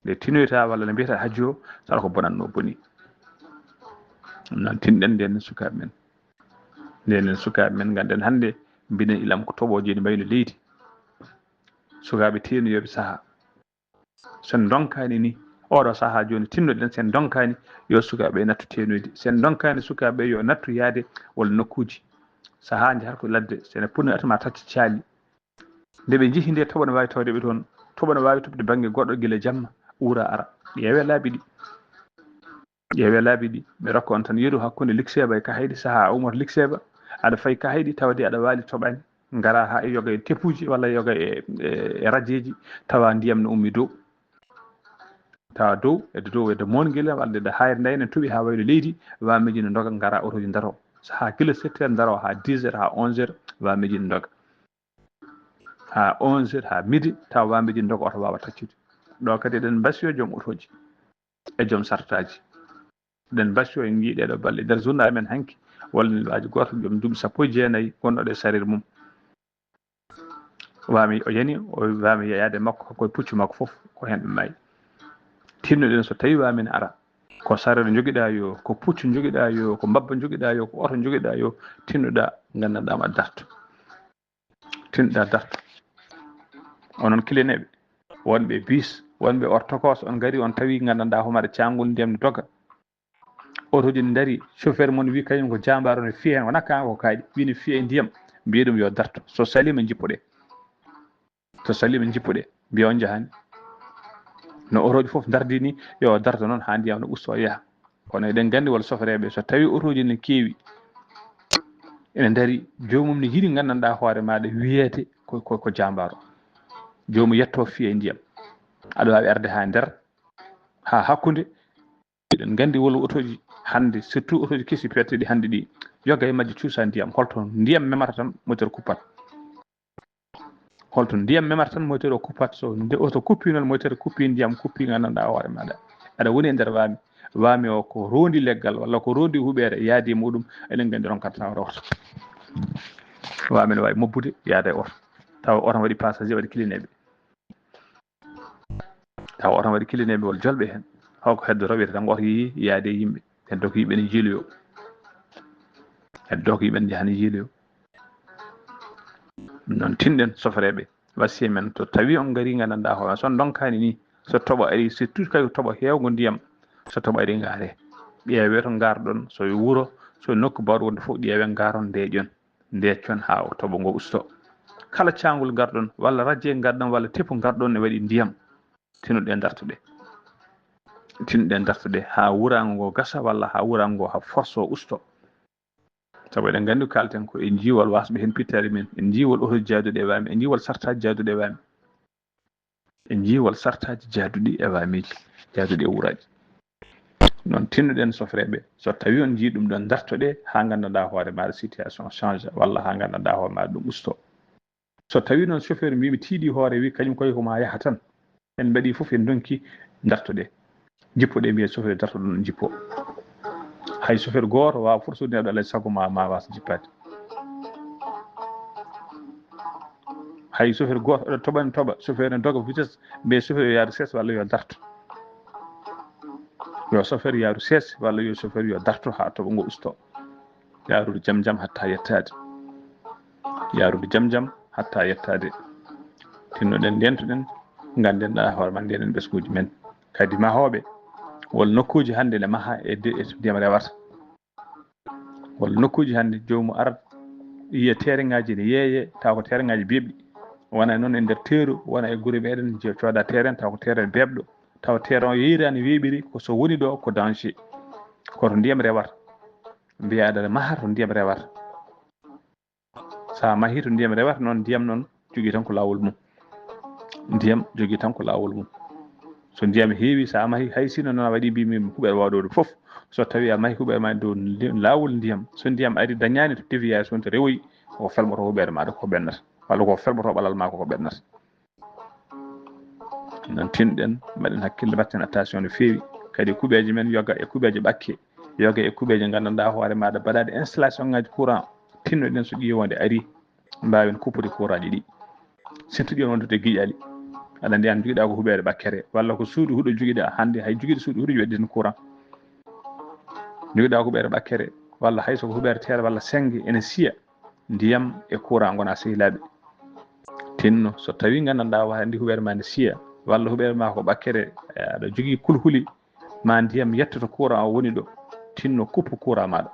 nde tinoyta walla nde mbiyata hajji o, sara ko bonatno boni. Ɗum noon tinɗen ndenen sukaaɓe men. Ndenen sukaaɓe men, ngannden hannde mbiɗen ilam ko toɓooje ene mbayno leydi. Sukaaɓe tenoyooɓe sahaa. So en ndonkaani ni, oɗo sahaa jooni tinnoɗen, so en ndonkaani yo sukaaɓe nattu tenoyde. So en ndonkaani sukaaɓe yo nattu yaade walla nokkuuji. Sahaa njahat ko ladde, so ene puni atuma tacca caali. Nde ɓe njehi nde, toɓo ne waawi tawde ɓe toon, toɓo ne waawi toɓde bannge goɗɗo gila jamma, uura ara. Ƴeewee laabi ɗi. Ƴeewee laabi ɗi. Mi rokka on tan yeru hakkunde Likseeba e Kahayɗi, sahaa a ummoto Likseeba, aɗa fayi Kahayɗi, tawde aɗa waali toɓaani, ngara haa e yoga e tepuuji walla yoga e, e, e rajeeji, tawa ndiyam no ummi dow. Tawa dow, edda dow, edda Moon Ngila, walla edda Hayre Ndayne, toɓi haa waylo leydi, wameeji ne ndoga, ngara otooji ndaro. Sahaa gila sept heures ndaro haa dix heures haa onze heures, wameeji ne ndoga. Haa onze heures, haa midi, tawa wameeji ne ndoga, oto waawa taccude. Ɗo kadi eɗen mbasiyo joom otooji e joom sartaaji. Eɗen mbasiyo, en njii ɗeeɗo balɗe. Nder journal men hanki, wallani waaji gooto joom duuɓi sappo e jeenayi, gonɗo e sareet mum. Wami o yani, o wami yaade makko, ko e puccu makko fof, ko heen ɓe maayi. Tinnoɗen so tawi wami ne ara, ko sareet njogiɗaa yo, ko puccu njogiɗaa yo, ko mbabba njogiɗaa yo, ko oto njogiɗaa yo, tinnoɗaa, nganndanɗaa ma darto. Tinnoɗaa darto. Onon kilineeɓe, wonɓe bis, wonɓe ortokos, on ngari, on tawi, nganndanɗaa homaɗa caangol ndiyam ne doga. Otooji ne ndari, chauffeur mon wi kañum ko jaambaaro, ne fiya heen, wona kaŋko ko kaaɗi, wi ne fiya e ndiyam, mbiye ɗum yo darto. So saliima, njippoɗee. So saliima, njippoɗee, mbiya on njahaani. No otooji fof ndardi ni, yo darto noon haa ndiyam no usto yaha. Kono eɗen nganndi wol sofreeɓe, so tawii otooji ne keewi, ene ndari, joomum ne yiɗi nganndanɗaa hoore maaɗa wiyeede ko, ko, ko jaambaaro. Joomum yetto fiya e ndiyam. Aɗa waawi arde haa nder, haa hakkunde. Eɗen nganndi wol otooji hannde, surtout otooji kesi peeteɗi hannde ɗi, yoga e majji cuusa ndiyam. Holto ndiyam memata tan, moteur kuppat. Holto ndiyam memata tan, moteur o kuppat. So nde oto kuppi noon, moteur kuppi ndiyam, kuppi nganndanɗaa hoore maaɗa. Aɗa woni e nder waami. Waami o ko roondi leggal walla ko roondi huɓeere, yaadi e muɗum, eɗen nganndi ronkata tawa rewata. Waami ne waawi mobbude, yaada e oto. Tawa oto waɗi passager, waɗi kilineeɓe. Tawa oto waɗi kilineeɓe walla jolɓe heen. Holko heddoto, wiyata tan ko oto yehi yaade e yimɓe. Heddo ko yimɓe ne njiiloyo. Heddo ko yiɓen jahani yiiloyo. Ɗum noon tinɗen sofreeɓe wasiya men, so tawi on ngari nganndanɗaa hoore, so on ndonkaani ni, so toɓo ari, surtout kay toɓo heewgo ndiyam, so toɓo ari ngaare, ƴeewee to ngarɗon, so e wuro, so e nokku baawɗo wonde fof, ƴeewee ngaron ndeeƴon, ndeeccon haa o toɓo ngo usto. Kala caangol ngarɗon walla rajje ngarɗon walla teppu ngarɗon ne waɗi ndiyam, tinuɗe dartuɗe, tinuɗe dartuɗe haa wuraango ngo gasa walla haa wuraango ngo haa forso usto. Sabu eɗen nganndi ko kaalten ko e njiiwal wasɓe heen pittaali men, e njiiwal oto jaaduɗe e waami, e njiiwal sartaaji jaaduɗe e waami, e njiiwal sartaaji jaaduɗi e waamiiji, jaaduɗi e wuraaji. Noon tinnuɗen sofreeɓe, so tawii on njii ɗum ɗoon, dartoɗe haa nganndanɗaa hoore maaɗa situation change, walla haa nganndanɗaa hoore maaɗa ɗum usto. So tawii noon chauffeur mbiimi tiiɗi hoore, wi kañum koye ko ma yaha tan, en mbaɗi fof, en ndonki, dartoɗe, jippoɗe, mbiya chauffeur darto ɗum, jippo. Hay chauffeur gooto waawa fof so neɗɗo alaa sago ma, ma waas jippaade. Hay chauffeur gooto aɗa toɓa, ne toɓa, chauffeur ne doga vitesse, mbiya chauffeur yo yaadu sees walla yo darto. Yo chauffeur yaadu sees walla yo chauffeur yo darto haa toɓo ngo usto. Yaarude jam jam hatta yettaade. Yaarude jam jam hatta yettaade. Tinnoɗen, ndentoɗen, nganndenɗaa hoore men, ndenen ɓesnguuji men. Kadi mahooɓe, won nokkuuji hannde ne maha e de-, e ndiyam rewata. Won nokkuuji hannde joomu arat, yiya tereŋaaji ne yeeye, tawa ko tereŋaaji beeɓɗi. Wona noon e nder teeru, wona e gure meɗen, je-, cooda terrain, tawa ko terrain beeɓɗo. Tawa terrain o yeeyraani weeɓiri, ko so woni ɗo ko danger. Ko to ndiyam rewata. Mbiya aɗa maha to ndiyam rewata. So a mahi to ndiyam rewata noon, ndiyam noon jogii tan ko laawol mum. Ndiyam jogii tan ko laawol mum. So ndiyam heewi, so a mahi, hay sinno noon a waɗi, mbiimi huɓeere waawɗo ɗo fof, so tawi a mahi huɓeere ma dow ndi-, laawol ndiyam, so ndiyam ari dañaani to déviation, to rewoyi, ko felɓoto huɓeere maaɗa ko ɓennata, walla ko felɓoto ɓalal ma ko ɓennata. Noon tinɗen, mbaɗen hakkille, mbatten attention no feewi. Kadi kuɓeeje men yoga e kuɓeeje ɓakke, yoga e kuɓeeje nganndanɗaa hoore maaɗa mbaɗaade installation ngaji courant, tinnoɗen so ƴiiwonde ari, mbaawen kuppude courant ji ɗi. Surtout ɗi on wondude giƴali. Aɗa anndi an jogiɗaa ko huɓeere ɓakkere, walla ko suudu huɗo jogiɗaa hannde, hay jogiiɗo suudu huɗo waɗi tan courant. Jogiɗaa ko huɓeere ɓakkere, walla hay so ko huɓeere teere walla sennge ene siya, ndiyam e courant ngona sehilaaɓe. Tinno, so tawii nganndanɗaa wata anndi huɓeere ma ne siya, walla huɓeere ma ko ɓakkere, eh, aɗa jogii kulhuli, ma ndiyam yettoto courant o woni ɗo, tinno kuppu courant maaɗa.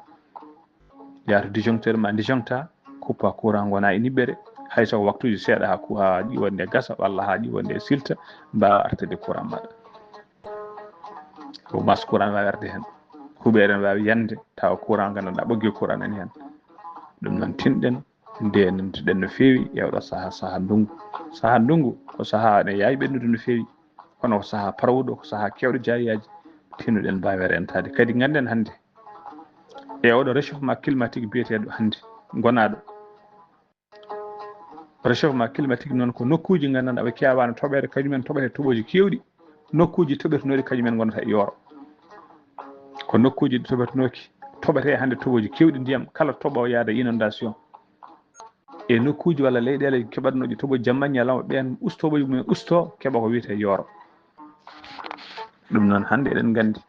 Yaa to disjoncteur ma disjoncta, kuppa courant ngona e niɓɓere, hay so ko waktuuji seeɗa haa ku-, haa ƴiwonde gasa, walla haa ƴiwonde silta, mbaawa artude courant maaɗa. Ko mas courant waawi arde heen. Huɓeere ne waawi yande, tawa courant nganndanɗaa ɓoggi courant nani heen. Ɗum noon tinɗen, ndenentoɗen no feewi e oɗo saha, saha ndungu. Saha ndungu ko saha ne yaawi ɓennude no feewi. Kono ko saha parawuɗo, ko saha kewɗo jaayaji. Tinnoɗen mbaawen rentaade. Kadi ngannden hannde e oɗo réchauffement climatique biyeteeɗo hannde ngonaɗo. Réchauffement climatique noon ko nokkuuji nganndanɗaa ɓe keewaano toɓeede, kañumen toɓete toɓooji keewɗi. Nokkuuji toɓetenooɗi kañumen ngonata e yooro. Ko nokkuuji toɓetenooki, toɓete hannde toɓooji keewɗi ndiyam, kala toɓo yaada inondation. E nokkuuji walla leyɗeele keɓatnooɗi toɓo jamma ñalawma, ɓeen usto toɓooji mumen, usto, keɓa ko wiyetee yooro. Ɗum noon hannde eɗen nganndi,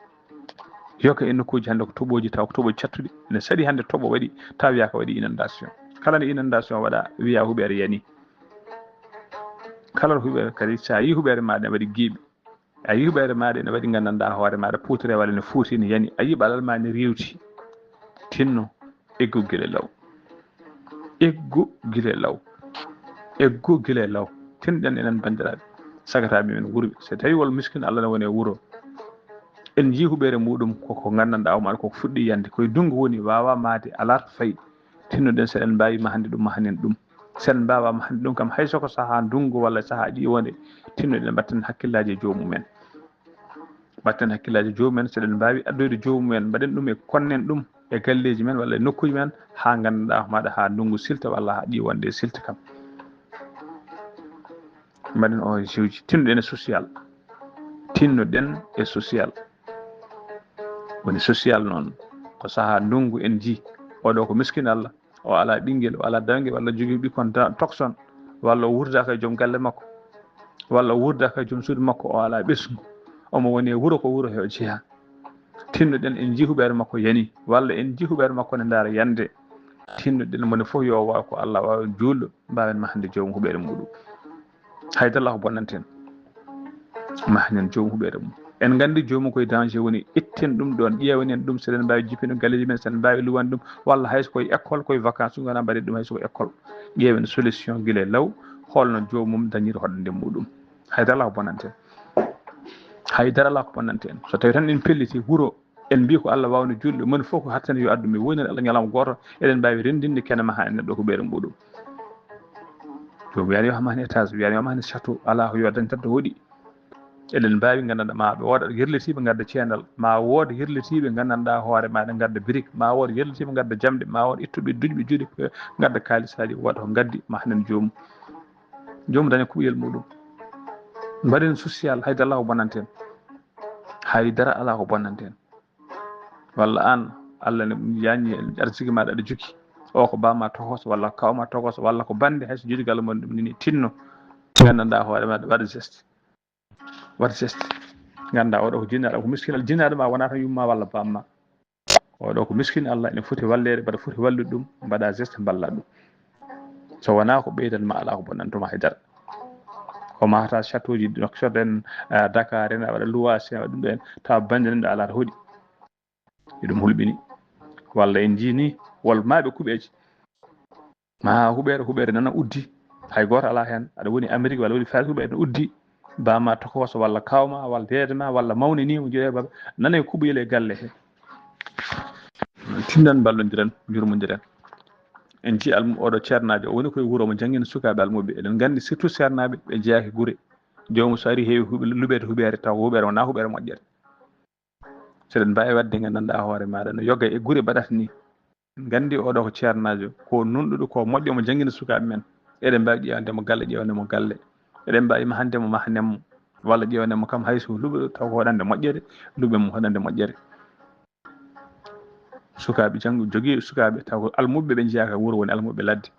yoga e nokkuuji hannde ko toɓooji, taw ko toɓooji cattuɗi, ene saɗi hannde toɓo waɗi, taw wiyaa ko waɗi inondation. Kala nde inondation waɗa, wiyaa huɓeere yani. Kala huɓeere kadi, so a yii huɓeere maaɗa ene waɗi geeɓi, a yii huɓeere maaɗa ene waɗi nganndanɗaa hoore maaɗa puuture walla ene fuuti, ene yani, a yii ɓalal ma ene riiwti, tinno, eggu gila e law. Eggu gila e law. Eggu gila e law. Tinɗen enen banndiraaɓe, sagataaɓe men wuurɓe. So tawii wol miskin Allah ne woni e wuro, en njii huɓeere muɗum ko, ko nganndanɗaa o maɗa koko fuɗɗi yande, koye ndunngu woni, waawaa mahde, alaa to fayi. Tinnoɗen, so eɗen mbaawi mahande ɗum, mahanen ɗum. So en mbaawaa mahande ɗum kam, hay so ko sahaa ndunngu walla sahaa ƴiiwonde, tinnoɗen mbatten hakkillaaji e joomumen. Mbatten hakkillaaji e joomumen, so eɗen mbaawi addoyde joomumen, mbaɗen ɗum e konnen ɗum e galleeji men walla e nokkuuji men, haa nganndanɗaa ko maɗa haa ndunngu silta walla haa ƴiiwonde silta kam. Mbaɗen O N G uji, tinnoɗen e social. Tinnoɗen e social. Woni social noon, ko sahaa ndunngu en njii, oɗo ko miskin Allah, o alaa ɓinngel, o alaa dañgel, walla jogii ɓikkon da-, tokson, walla o wuurdaaka e joom galle makko, walla o wuurdaaka e joom suudu makko, o alaa ɓesngu, omo woni e wuro, ko wuro he o jeyaa. Tinnoɗen en njii huɓeere makko yani, walla en njii huɓeere makko ne ndaara yande. tinnoɗen, moni fof yo waaw ko Allah waawi juulɗo, mbaawen mahande joomum huɓeere muɗum. Haydara alaa ko bonnanta en. Mahnen joomum huɓeere mum. En nganndi joomum koye danger woni, itten ɗum ɗoon, ƴeewen en ɗum, seɗen mbaawi jippino galleeji men, seɗen mbaawi luwande ɗum, walla hay so koye école, koye vacances, ɗum wona mbaɗen ɗum hay so ko école. Ƴeewen solution gila e law, holno joomum dañiri hoɗande muɗum. Haydara alaa ko bonnanta en. Haydara alaa ko bonnanta en. So tawii tan en pelliti wuro, en mbii ko Allah waawno juulɗo, moni fof ko hattani yo addu mi wonani Allah ñalawma gooto, eɗen mbaawi renndinde kene maha en neɗɗo huɓeere muɗum. Joom wiyani yo mahne étage, wiyani yo mahne château, alaa ko yo dañ tan to hoɗi. Eɗen mbaawi nganndanɗaa ma ɓe wooda yerlitiiɓe ngadda ceendal, ma wood yerlitiiɓe nganndanɗaa hoore maaɗa ngadda brique, ma wood yerlitiiɓe ngadda jamɗe, ma wood ittuɓe duƴɓe juuɗe ngadda kaalisaaji, waɗa ko ngaddi mahnen joomum. Joomum daña kuɓɓiyel muɗum. Mbaɗen social, haydara alaa ko bonnanta en. Haydara alaa ko bonnanta en. Walla aan, Allah ne yañi arsiki maaɗa aɗa jogii. O ko baa ma tokos, walla kaw ma tokos, walla ko bannde, hay so jogii galle mon ɗum nini tinno. Nganndanɗaa hoore maaɗa, waɗa geste. Waɗa geste. Nganndaa oɗo ko jinnaɗo, ko miskin, jinnaɗo ma wona tan yumma walla bamma. Oɗo ko miskin Allah, ene foti walleede, mbaɗa foti wallude ɗum, mbaɗa geste mballa ɗum. So wonaa ko ɓeydan ma alaa ko bonnantuma haydara. Ko mahata château ji, no coden, ah, Dakar en, a waɗa luwaas en, a waɗa ɗum ɗo en, tawa bannde nan ɗo alaa to hoɗi. Eɗum hulɓini. Walla en njii ni, wol maaɓe kuɓeeje. Ma huɓeere, huɓeere nana uddi. Hay gooto alaa heen. Aɗa woni Amérique walla woni Faris, huɓeere no uddi. Baa ma tokoso walla kaaw ma walla deede ma walla mawni ni mo jeeya baba. Nana e kuɓɓiyel e galle he. Tindan ballondiren, njurmondiren. En njii almu-, oɗo ceernaajo, o woni koye wuro mo janngina sukaaɓe almuɓe. Eɗen nganndi surtout ceernaaɓe, ɓe njeyaaki gure. Joomum so ari heewi huɓe-, luɓeede huɓeere, taw ko huɓeere wonaa huɓeere moƴƴere. So eɗen mbaawi waɗde nganndanɗaa hoore maaɗa no yoga e gure mbaɗata ni. Nganndi oɗo ko ceernaajo, ko nunɗuɗo, ko moƴƴo mo janngina sukaaɓe men. Eɗen mbaawi ƴeewande mo galle, ƴeewande mo galle. Eɗen mbaawi mahande mo, mahnen mo. Walla ƴeewande mo kam hay so luɓe taw ko waɗande moƴƴere, luɓe mo waɗande moƴƴere. Sukaaɓe janngo jogii sukaaɓe taw ko almuɓɓe ɓe njeyaa ka wuro woni almuɓɓe ladde.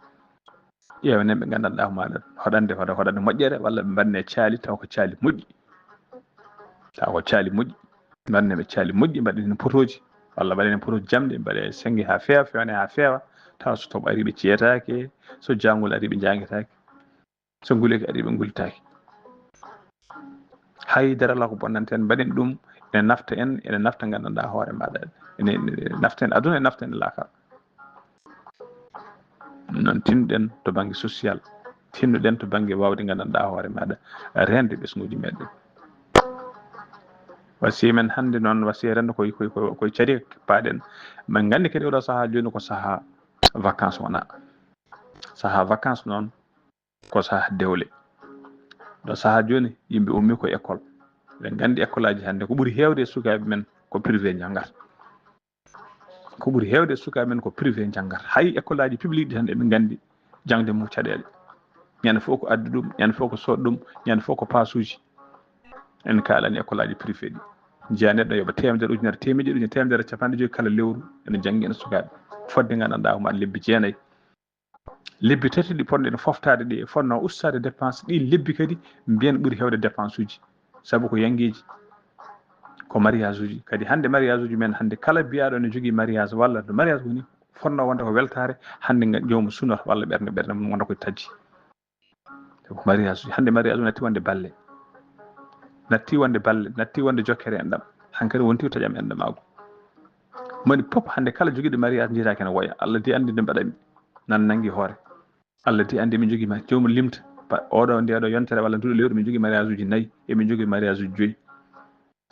Ƴeewanen ɓe nganndanɗaa ko maaɗa hoɗande, hoɗa-, hoɗande moƴƴere walla ɓe mbaɗne caali taw ko caali moƴƴi. Taw ko caali moƴƴi. Mbaɗne ɓe caali moƴƴi, mbaɗen heen potooji walla mbaɗen heen potooji jamɗe, mbaɗe sennge haa feewa, feewne haa feewa. Taw so toɓo ari ɓe ceetaake, so jaangol ari ɓe njaangetaake. So nguleeki ari ɓe ngultaaki. Hay dara alaa ko bonnanta en, mbaɗen ɗum, ene nafta en, ene nafta nganndanɗaa hoore maaɗa. Ene, ene nafta en aduna, ene nafta en laakara. Noon tinnoɗen to bannge social, tinnoɗen to bannge waawde nganndanɗaa hoore maaɗa, reende ɓesnguuji meɗen. Wasiya men hannde noon, wasiya renndo koye, koye, koye, koye caɗeele paaɗen. Min nganndi kadi oɗo sahaa jooni ko sahaa vacances wonaa. Sahaa vacances noon ko sahaa dewle. Ɗo sahaa jooni yimɓe ummii ko école. Eɗen nganndi école aji hannde ko ɓuri heewde e sukaaɓe men ko privé njanngata. Ko ɓuri heewde e sukaaɓe men ko privé njanngata. Hay école aji public ɗi tan eɓe nganndi jaŋde mum caɗeele. Ñande fof ko addu ɗum, ñande fof ko sood ɗum, ñande fof ko paasuuji. En kaalani école aji privé ɗi. Njiya neɗɗo yoɓa teemedere, ujunere, teemedere, ujunere, teemedere, capanɗe joyi kala lewru ene janngi en sukaaɓe. Fodde nganndanɗaa ko maa lebbi jeenayi. Lebbi tati ɗi ponɗen foftaade ɗi, e fotnoo ustaade dépense, ɗi lebbi kadi mbiyen ɓuri heewde dépense uji. Sabu ko yanngeeji, ko mariage uji. Kadi hannde mariage uji men, hannde kala biyaaɗo ne jogii mariage walla to mariage woni, fotnoo wonde ko weltaare, hannde nga-, joomum sunoto walla ɓernde, ɓernde mum wonta koye taƴde. Sabu ko mariage uji. Hannde mariage o natti wonde balle. Natti wonde balle, natti wonde jokkere enɗam. Hankadi wonti ko taƴam enɗamaagu. Moni pop hannde kala jogiiɗo mariage njiitaa kene woya. Allah di anndi nde mbaɗami. Nan nanngi hoore. Allah di anndi min jogii ma-, joomum limta. Ba-, oɗo, nde ɗo yontere walla nduɗo lewru min jogii mariage uji nayi, emin jogii mariage uji joyi.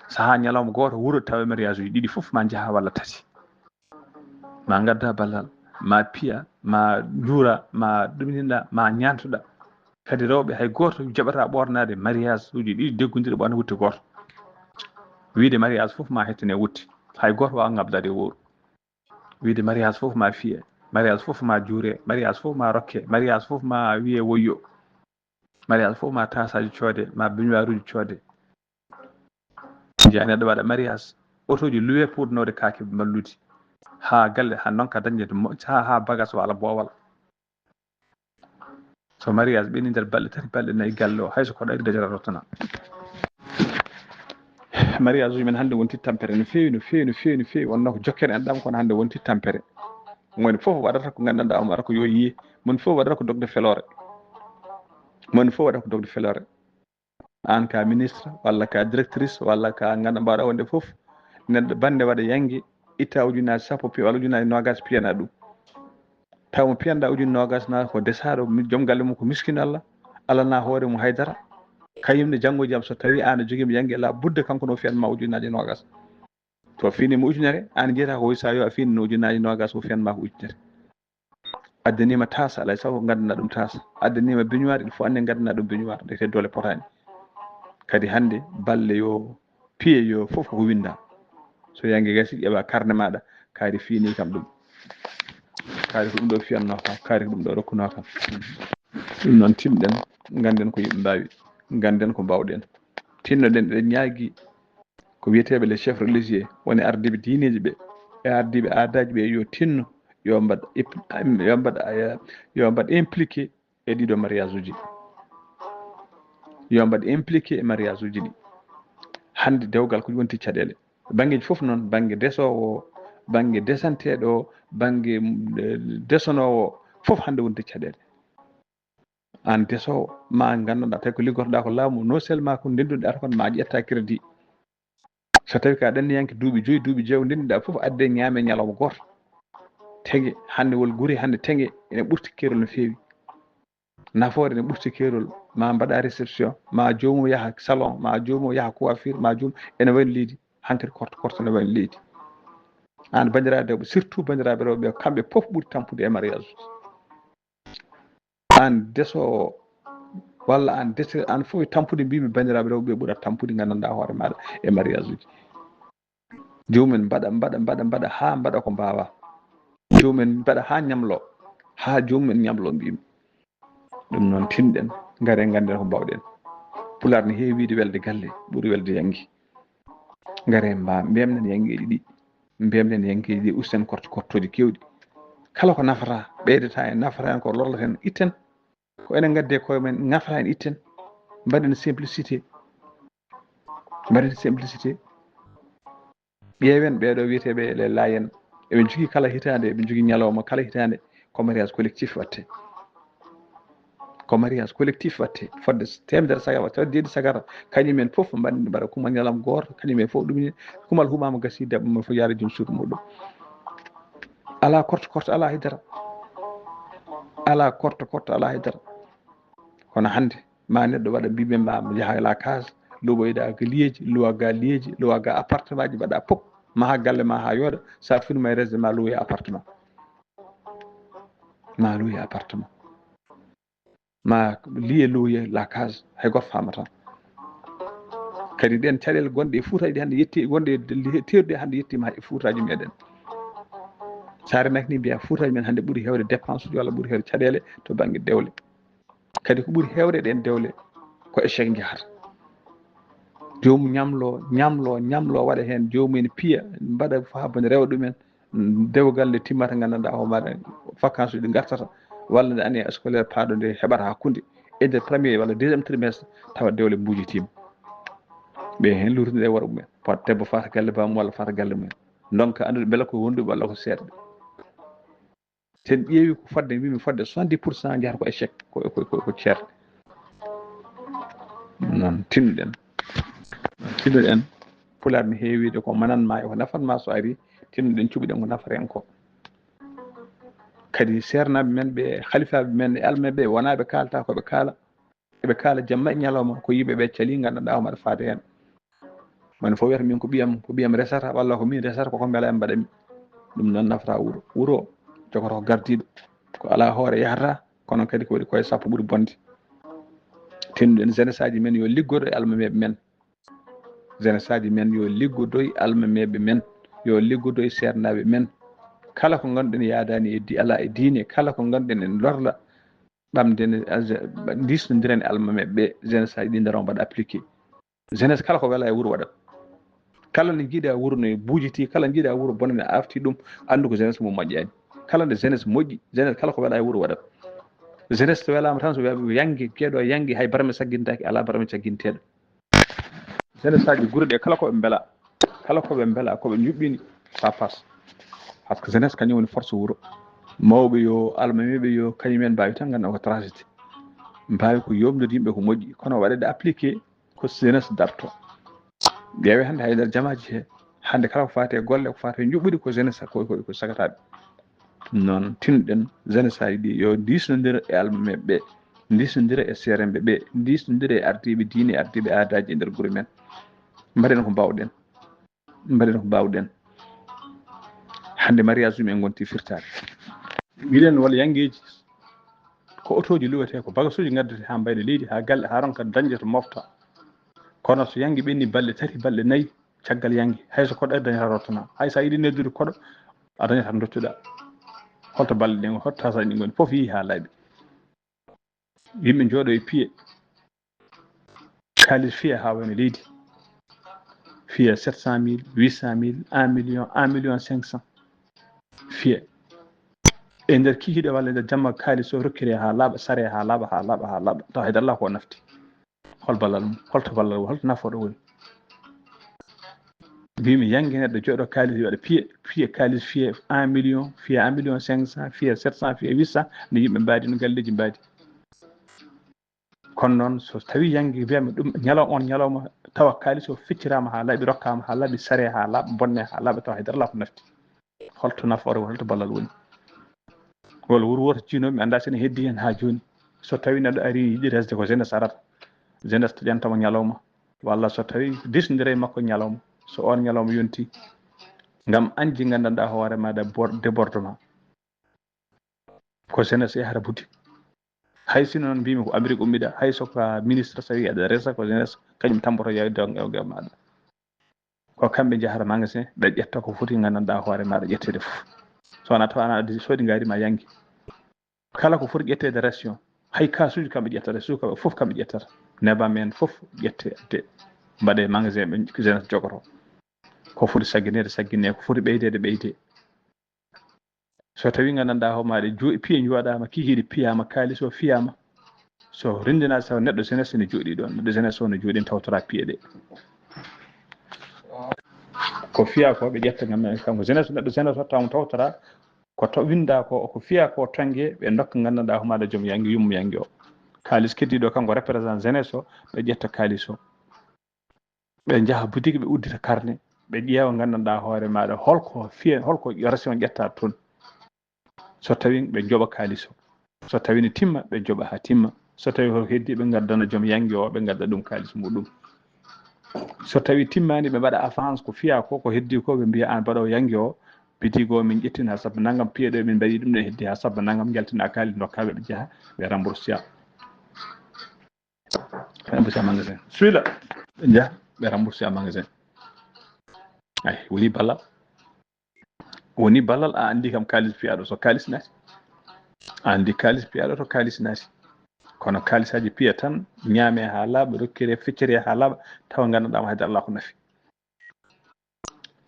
Sahaa ñalawma gooto wuro tawa mariage uji ɗiɗi fof ma njaha walla tati. Ma ngadda ballal, ma piya, ma njuura, ma ɗumninɗa, ma ñaantoɗa. Kadi rewɓe hay gooto jaɓata ɓoornaade mariage uji ɗiɗi deggondiɗi ɓoorna wutte gooto. Wiide mariage fof ma hettane wutte. Hay gooto waawa ngabdaade e wowru. Wiide mariage fof ma fiye, mariage fof ma juure, mariage fof ma rokke, mariage fof ma wiye woyyo. Mariage fof ma taasaaji coode, ma beñuwaaruuji coode. Njiya neɗɗo waɗa mariage, otooji luwe pour nawde kaake mballude. Haa galle, haa ndonka dañde mo-, haa, haa bagas walla boowal. So mariage ɓenni nder balɗe tati, balɗe nayi galle o, hay so ko ɗayri dajata rottana. Mariage uji men hannde wonti tampere no feewi, no feewi, no feewi, no feewi. Wonnoo ko jokkere enɗam kono hannde wonti tampere. Moni fof waɗata ko nganndanɗaa o mara ko yo yiye. Moni fof waɗata ko dogde feloore. Moni fof waɗata ko dogde feloore. Aan ka ministre, walla ka directrice, walla ka ngannda mbaɗa wonde fof. Neɗɗo bannde waɗa yange, itta ujunnaaji sappo piya, walla ujunnaaji noogas piyana ɗum. Taw mo piyanɗa ujunnaji noogas na ko desaaɗo, mi-, joom galle mum ko miskiino Allah, Allah na hoore mum haydara. Kañum ne janngo jam so tawi aan a jogiima yange la budde kanko no fiyan ma ujunnaaji noogas. To fini mo ujunere, aan jeyata ko sa yo a fini no ujunnaaji noogas o fiyan ma ko ujunere. Addaniima taasa, alay sago ngaddana ɗum taasa. Addaniima beñuwaar, il faut anne ngaddana ɗum beñuwaar, ndeke doole potaani. Kadi hannde balle yo piye yo fof ko winda. So yange gasi ƴeewa karne maɗa, kaari fini kam ɗum. Kaari ko ɗum ɗo fiyanno kam, kaari ko ɗum ɗo rokkuno kam. Ɗum noon tinɗen, ganden ko yimɓe mbawi, ganden ko mbawɗen. Tinnoɗen eɗen ñaagi ko wiyeteɓe les chefs religieux, woni ardiɓe diineji ɓe, e ardiɓe aadaji ɓe yo tinno, yo mbaɗ ip-, yo mbaɗ, yo mbaɗ impliqué e ɗiɗo mariage uji. Yo mbaɗ impliqué e mariage uji ɗi. Hannde dewgal ko wonti caɗeele. Banngeeji fof noon, bannge desoowo o, bannge desanteeɗo o, bannge, eh, desonoowo o, fof hannde wonti caɗeele. Aan desoowo, ma nganndanɗaa tawi ko liggotoɗaa ko laamu, non seulement ko ndennduɗaa kono ma ƴetta crédit. So tawi ka ɗanniyanke duuɓi joyi, duuɓi jeego, ndennduɗaa fof adde ñaame ñalawma gooto. Tege, hannde wol guri, hannde tege ene ɓurti keerol no feewi. Nafoore ene ɓurti keerol, ma mbaɗa réception, ma joomum yaha salon, ma joomum yaha coiffure, ma joomum ene wayno leydi, hankadi korto korto ene wayno leydi. Aan banndiraaɓe rewɓe, surtout banndiraaɓe rewɓe, kamɓe fof ɓuri tampude e mariage uji. Aan desoowo, walla aan dese, aan fof e tampude, mbimi banndiraaɓe rewɓe ɓe ɓura tampude, nganndanɗaa hoore maɗa e mariage uji. Joomum en mbaɗa, mbaɗa, mbaɗa, mbaɗa haa mbaɗa ko mbaawa. Joomum en mbaɗa haa ñamlo, haa joomum en ñamlo mbimi. Ɗum noon tinɗen, ngare ngannden ko mbawɗen. Pulaar ne heewi wiide welde galle ɓuri welde yangi. Ngare mba-, mbemnen yangeeji ɗi, mbemnen yangeeji ɗi, usten korto kortoji kewɗi. Kala ko nafata, ɓeydata en, nafata en, ko lorlata en, itten. Ko enen ngadde koye men, nafata en, itten. Mbaɗen simplicité. Mbaɗen simplicité. Ƴeewen ɓeeɗo wiyeteeɓe les Layènes. Eɓe njogii kala hitaande, eɓe njogii ñalawma kala hitaande. Ko mariage collectif waɗte. Ko mariage collectif waɗte. Fodde teemedere sagara, waɗte fodde deedi sagara. Kañum en fof mbaɗ-, mbaɗa kuma ñalawma gooto, kañum en fof ɗum ni. Kumal huɓaama gasi, debbo mum fof yaara joom suudu muɗum. Alaa korto korto, alaa haydara. Alaa korto korto, alaa haydara. Kono hannde, ma neɗɗo waɗa mbiɓe ma yaha la case, luwoyɗa ga liyeeji, luwa ga liyeeji, luwa ga appartement ji, mbaɗa pop, maha galle ma ha yooɗa, sa finuma e resde ma luwoya appartement. Ma luwoya appartement. Ma liye luwoya la case, hay goto famata. Kadi ɗen caɗeele gonɗe e Fuutaji ɗi hannde yetti, gonɗe e teeruɗe hannde yettima e Fuutaji meɗen. Sa renaki ni mbiya Fuutaji men hannde ɓuri hewde dépense uji walla ɓuri hewde caɗeele to banggue dewle. Kadi ko ɓuri heewde ɗeen dewle ko échec njahata. Joomum ñamlo, ñamlo, ñamlo waɗa heen, joomum ene piya, mbaɗa faa bone rewa ɗumen. Dewgal nde timmata, nganndanɗaa hoore maaɗa, vacances ɗi ngartata, walla nde année scolaire paaɗo nde heɓata hakkunde, e nder premier walla deuxième trimestre, tawa dewle mbuujitiima. Ɓe heen luutnde e worɓe mumen, pot debbo fata galle bammum walla fata galle mumen. Ndonka anndude mbela ko wonduɓe walla ko seeɗɓe. Sen ƴeewi ko fodde, mbimi fodde soixante-dix pour cent njahata ko échec, ko, ko, ko, ko ceerde. Noon tinnuɗen. Tinnuɗen. Pulaar ne heewi wiide ko mananma e ko nafatma, so ari, tinnuɗen, cuɓiɗen ko nafata en ko. Kadi seernaaɓe men ɓe, halifaaɓe men e almameeɓe ɓe, wonaa ɓe kaalata ko ɓe kaala. Eɓe kaala jamma e ñalawma, ko yimɓe ɓe cali, nganndanɗaa homaɗa faade heen. Moni fof wiyata min ko ɓiyam, ko ɓiyam resata, walla ko min resata, koko mbela en mbaɗa mi. Ɗum noon nafata wuro. Wuro jogoto ko gardiiɗo. Ko alaa hoore yahata, kono kadi ko waɗi koye sappo ɓuri bonde. Tinnuɗen jeunesse aji men yo liggodo e almameeɓe men. Jeunesse aji men yo liggodo e almameeɓe men. Yo liggodo e seernaaɓe men. Kala ko ngannduɗen yaadaani e di-, alaa e diine, kala ko ngannduɗen en lorla, ɓamde ne, a-, je-, ndisnondiren e almameeɓe ɓe, jeunesse aji ɗi ndaro mbaɗa appliqué. Jeunesse kala ko wela e wuro waɗat. Kala nde jiiɗa wuro ne buujiti, kala jiiɗa wuro bone ne afti ɗum, anndu ko jeunesse mum moƴƴaani. Kala nde jeunesse moƴƴi, jeunesse kala ko wela e wuro waɗat. Jeunesse so welama tan, so weɓe yangi, keeɗo yangi, hay barme saggintaaki, alaa barme sagginteeɗo. Jeunesse aji gure ɗe kala ko ɓe mbela, kala ko ɓe mbela, ko ɓe njuɓɓini, ça passe. Par ce que jeunesse kañum woni force wuro. Mawɓe yo, almameeɓe yo, kañum en mbaawi tan ngannduɗaa ko transité. Mbaawi ko yomnude yimɓe ko moƴƴi, kono waɗeede appliqué ko jeunesse darto. Ƴeewe hannde hay nder jamaaji he, hannde kala ko faati e golle, ko faati e njuɓɓudi ko jeunesse ko, ko, ko sagataaɓe. Ɗum noon tinɗen jeunesse aji ɗi yo diisnondir e almameeɓe ɓe, diisnondira e seeremɓe ɓe, diisnondira e ardiiɓe diine, ardiiɓe aadaaji e nder gure men. Mbaɗen ko mbaawɗen. Mbaɗen ko mbaawɗen. Hannde mariage ɗum en ngonti firtaade. Mbiɗen walla yanngeeji ko otooji luwetee, ko bagasuuji ngaddetee haa mbayda leydi, haa galle, haa ronka dañde to mofta. Kono so yannge ɓenni balɗe tati, balɗe nayi, caggal yannge, hay so koɗo ari dañata rottana. Hay so a yiɗi neddude koɗo, a dañata ndottuɗa. Holto balɗe ɗen, holto tasaji ɗi ngoni? Fof yehi haa laaɓi. Yimɓe njooɗo e piye. Kaalis fiya haa wayno leydi. Fiya sept cent mille, huit cent mille, un million, un million cinq cent. Fiya. E nder kikiiɗe walla e nder jamma kaalis o rokkire haa laaɓa, sare haa laaɓa, haa laaɓa, haa laaɓa. Tawa hay dara alaa ko o nafti. Hol ballal mum? Holto ballal woni? Holto nafoore woni? Mbimi yannge neɗɗo jooɗo kaalis waɗa piye, piye kaalis fiye un million, fiye un million cinq cent, fiye sept cent, fiye huit cent, nde yimɓe mbaadi, no galleeji mbaadi. Kono noon so tawi yannge mbiyami ɗum ñalawma on ñalawma, tawa kaalis o fecciraama haa laaɓi, rokkaama haa laaɓi, sare haa laaɓa, bonne haa laaɓa, tawa hay dara alaa ko nafti. Holto nafoore woni, holto ballal woni? Walla wuro wooto ciino, mi anndaa so ene heddii heen haa jooni. So tawii neɗɗo arii yiɗi resde ko jeunesse arata, jeunesse taƴantamo ñalawma, walla so tawii diisnondira e makko ñalawma, so oon ñalawma yontii, ngam añde nganndanɗaa hoore maaɗa bor-, débordement. Ko jeunesse yahata boutique. Hay sinno noon mbimi ko Amérique ummiɗaa, hay so ko a ministre, so a wii aɗa resa ko jeunesse, kañum tampoto yawi dewge maaɗa. Ko kamɓe njahata magasin, ɓe ƴetta ko foti nganndanɗaa hoore maaɗa ƴetteede fof. So wonaa tawa ana addi soodi ngaari ma yannge. Kala ko foti ƴetteede ration, hay kaasuuji kamɓe ƴettata, suukaɓe fof kamɓe ƴettata. Nebam en fof ƴette, adde, mbaɗe magasin ɓe jeunesse jogoto. Ko foti saggineede, sagginee, ko foti ɓeydeede, ɓeydee. So tawii nganndanɗaa hoore maaɗa, jo-, piye njooɗaama, kikiiɗe piyaama, kaalis o fiyaama. So renndinaade, tawa neɗɗo jeunesse ne jooɗii ɗoon, neɗɗo jeunesse o ne jooɗii, tawtoraa piye ɗe. Ko fiyaa ko, ɓe ƴetta ngam men, kanko jeunesse, neɗɗo jeunesse o tawa mo tawtoraa, ko to winndaa ko, ko fiyaa ko toŋngee, ɓe ndokka nganndanɗaa hoore maaɗa joom yannge, yummo yannge o. Kaalis keddiiɗo, kanko représentant jeunesse o, ɓe ƴetta kaalis o. Ɓe njaha boutique, ɓe uddita carnet, ɓe ƴeewa nganndanɗaa hoore maaɗa holko fiye, holko ration ƴettaɗo toon. So tawii ɓe njoɓa kaalis o. So tawii ne timma, ɓe njoɓa haa timma. So tawii ko heddii, ɓe ngaddana joom yannge o, ɓe ngadda ɗum kaalis muɗum. So tawii timmaani, ɓe mbaɗa avance ko fiyaa ko, ko heddii ko, ɓe mbiya aan baɗoowo yannge o, boutique o min ƴettini haa sappo nanngam, piye ɗo min mbaɗi ɗum ɗo, heddii haa sappo nanngam, njaltina kaalis, ndokkaa ɓe, ɓe njaha, ɓe remboursa. Ɓe remboursa magasin. Suila, ɓe njaha, ɓe remboursa magasin. Ay, woni ballal. Woni ballal, a anndi kam kaalis piyaaɗo to kaalis naati. A anndi kaalis piyaaɗo to kaalis naati. Kono kaalisaaji piya tan, ñaame haa laaɓa, rokkire, feccere haa laaɓa, tawa nganndanɗaa hay dara alaa ko nafi.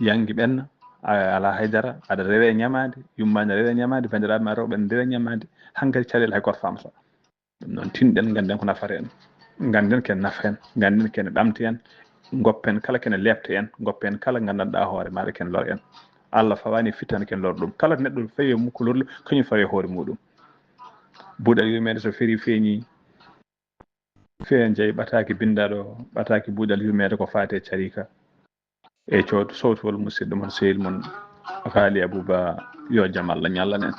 Yannge ɓenna, a alaa hay dara, aɗa rewe e ñamaande, yummaande rewe e ñamaande, banndiraaɓe ma rewɓe ne ndewe ñamaande, hankadi caɗeele hay gooto faamata. Ɗum noon, tinɗen, ngannden ko nafata en, ngannden ko ene nafa en, ngannden ko ene ɗamta en, ngoppen kala ko ene leepta en, ngoppen kala nganndanɗaa hoore maaɗa ko ene lora en. Allah fawaani e fittaande ko ene lora ɗum. Kala neɗɗo fawi e mum ko lorlu, kañum fawi e hoore muɗum. Buuɗal yurmeende so ferii feeñii, feen jeyi ɓataaki binndaaɗo, ɓataaki buuɗal yurmeende ko faati e carika. E cooto sowtowol musidɗo mon, sehil mon, Haali Abuba, yo jam Allah ñallan en.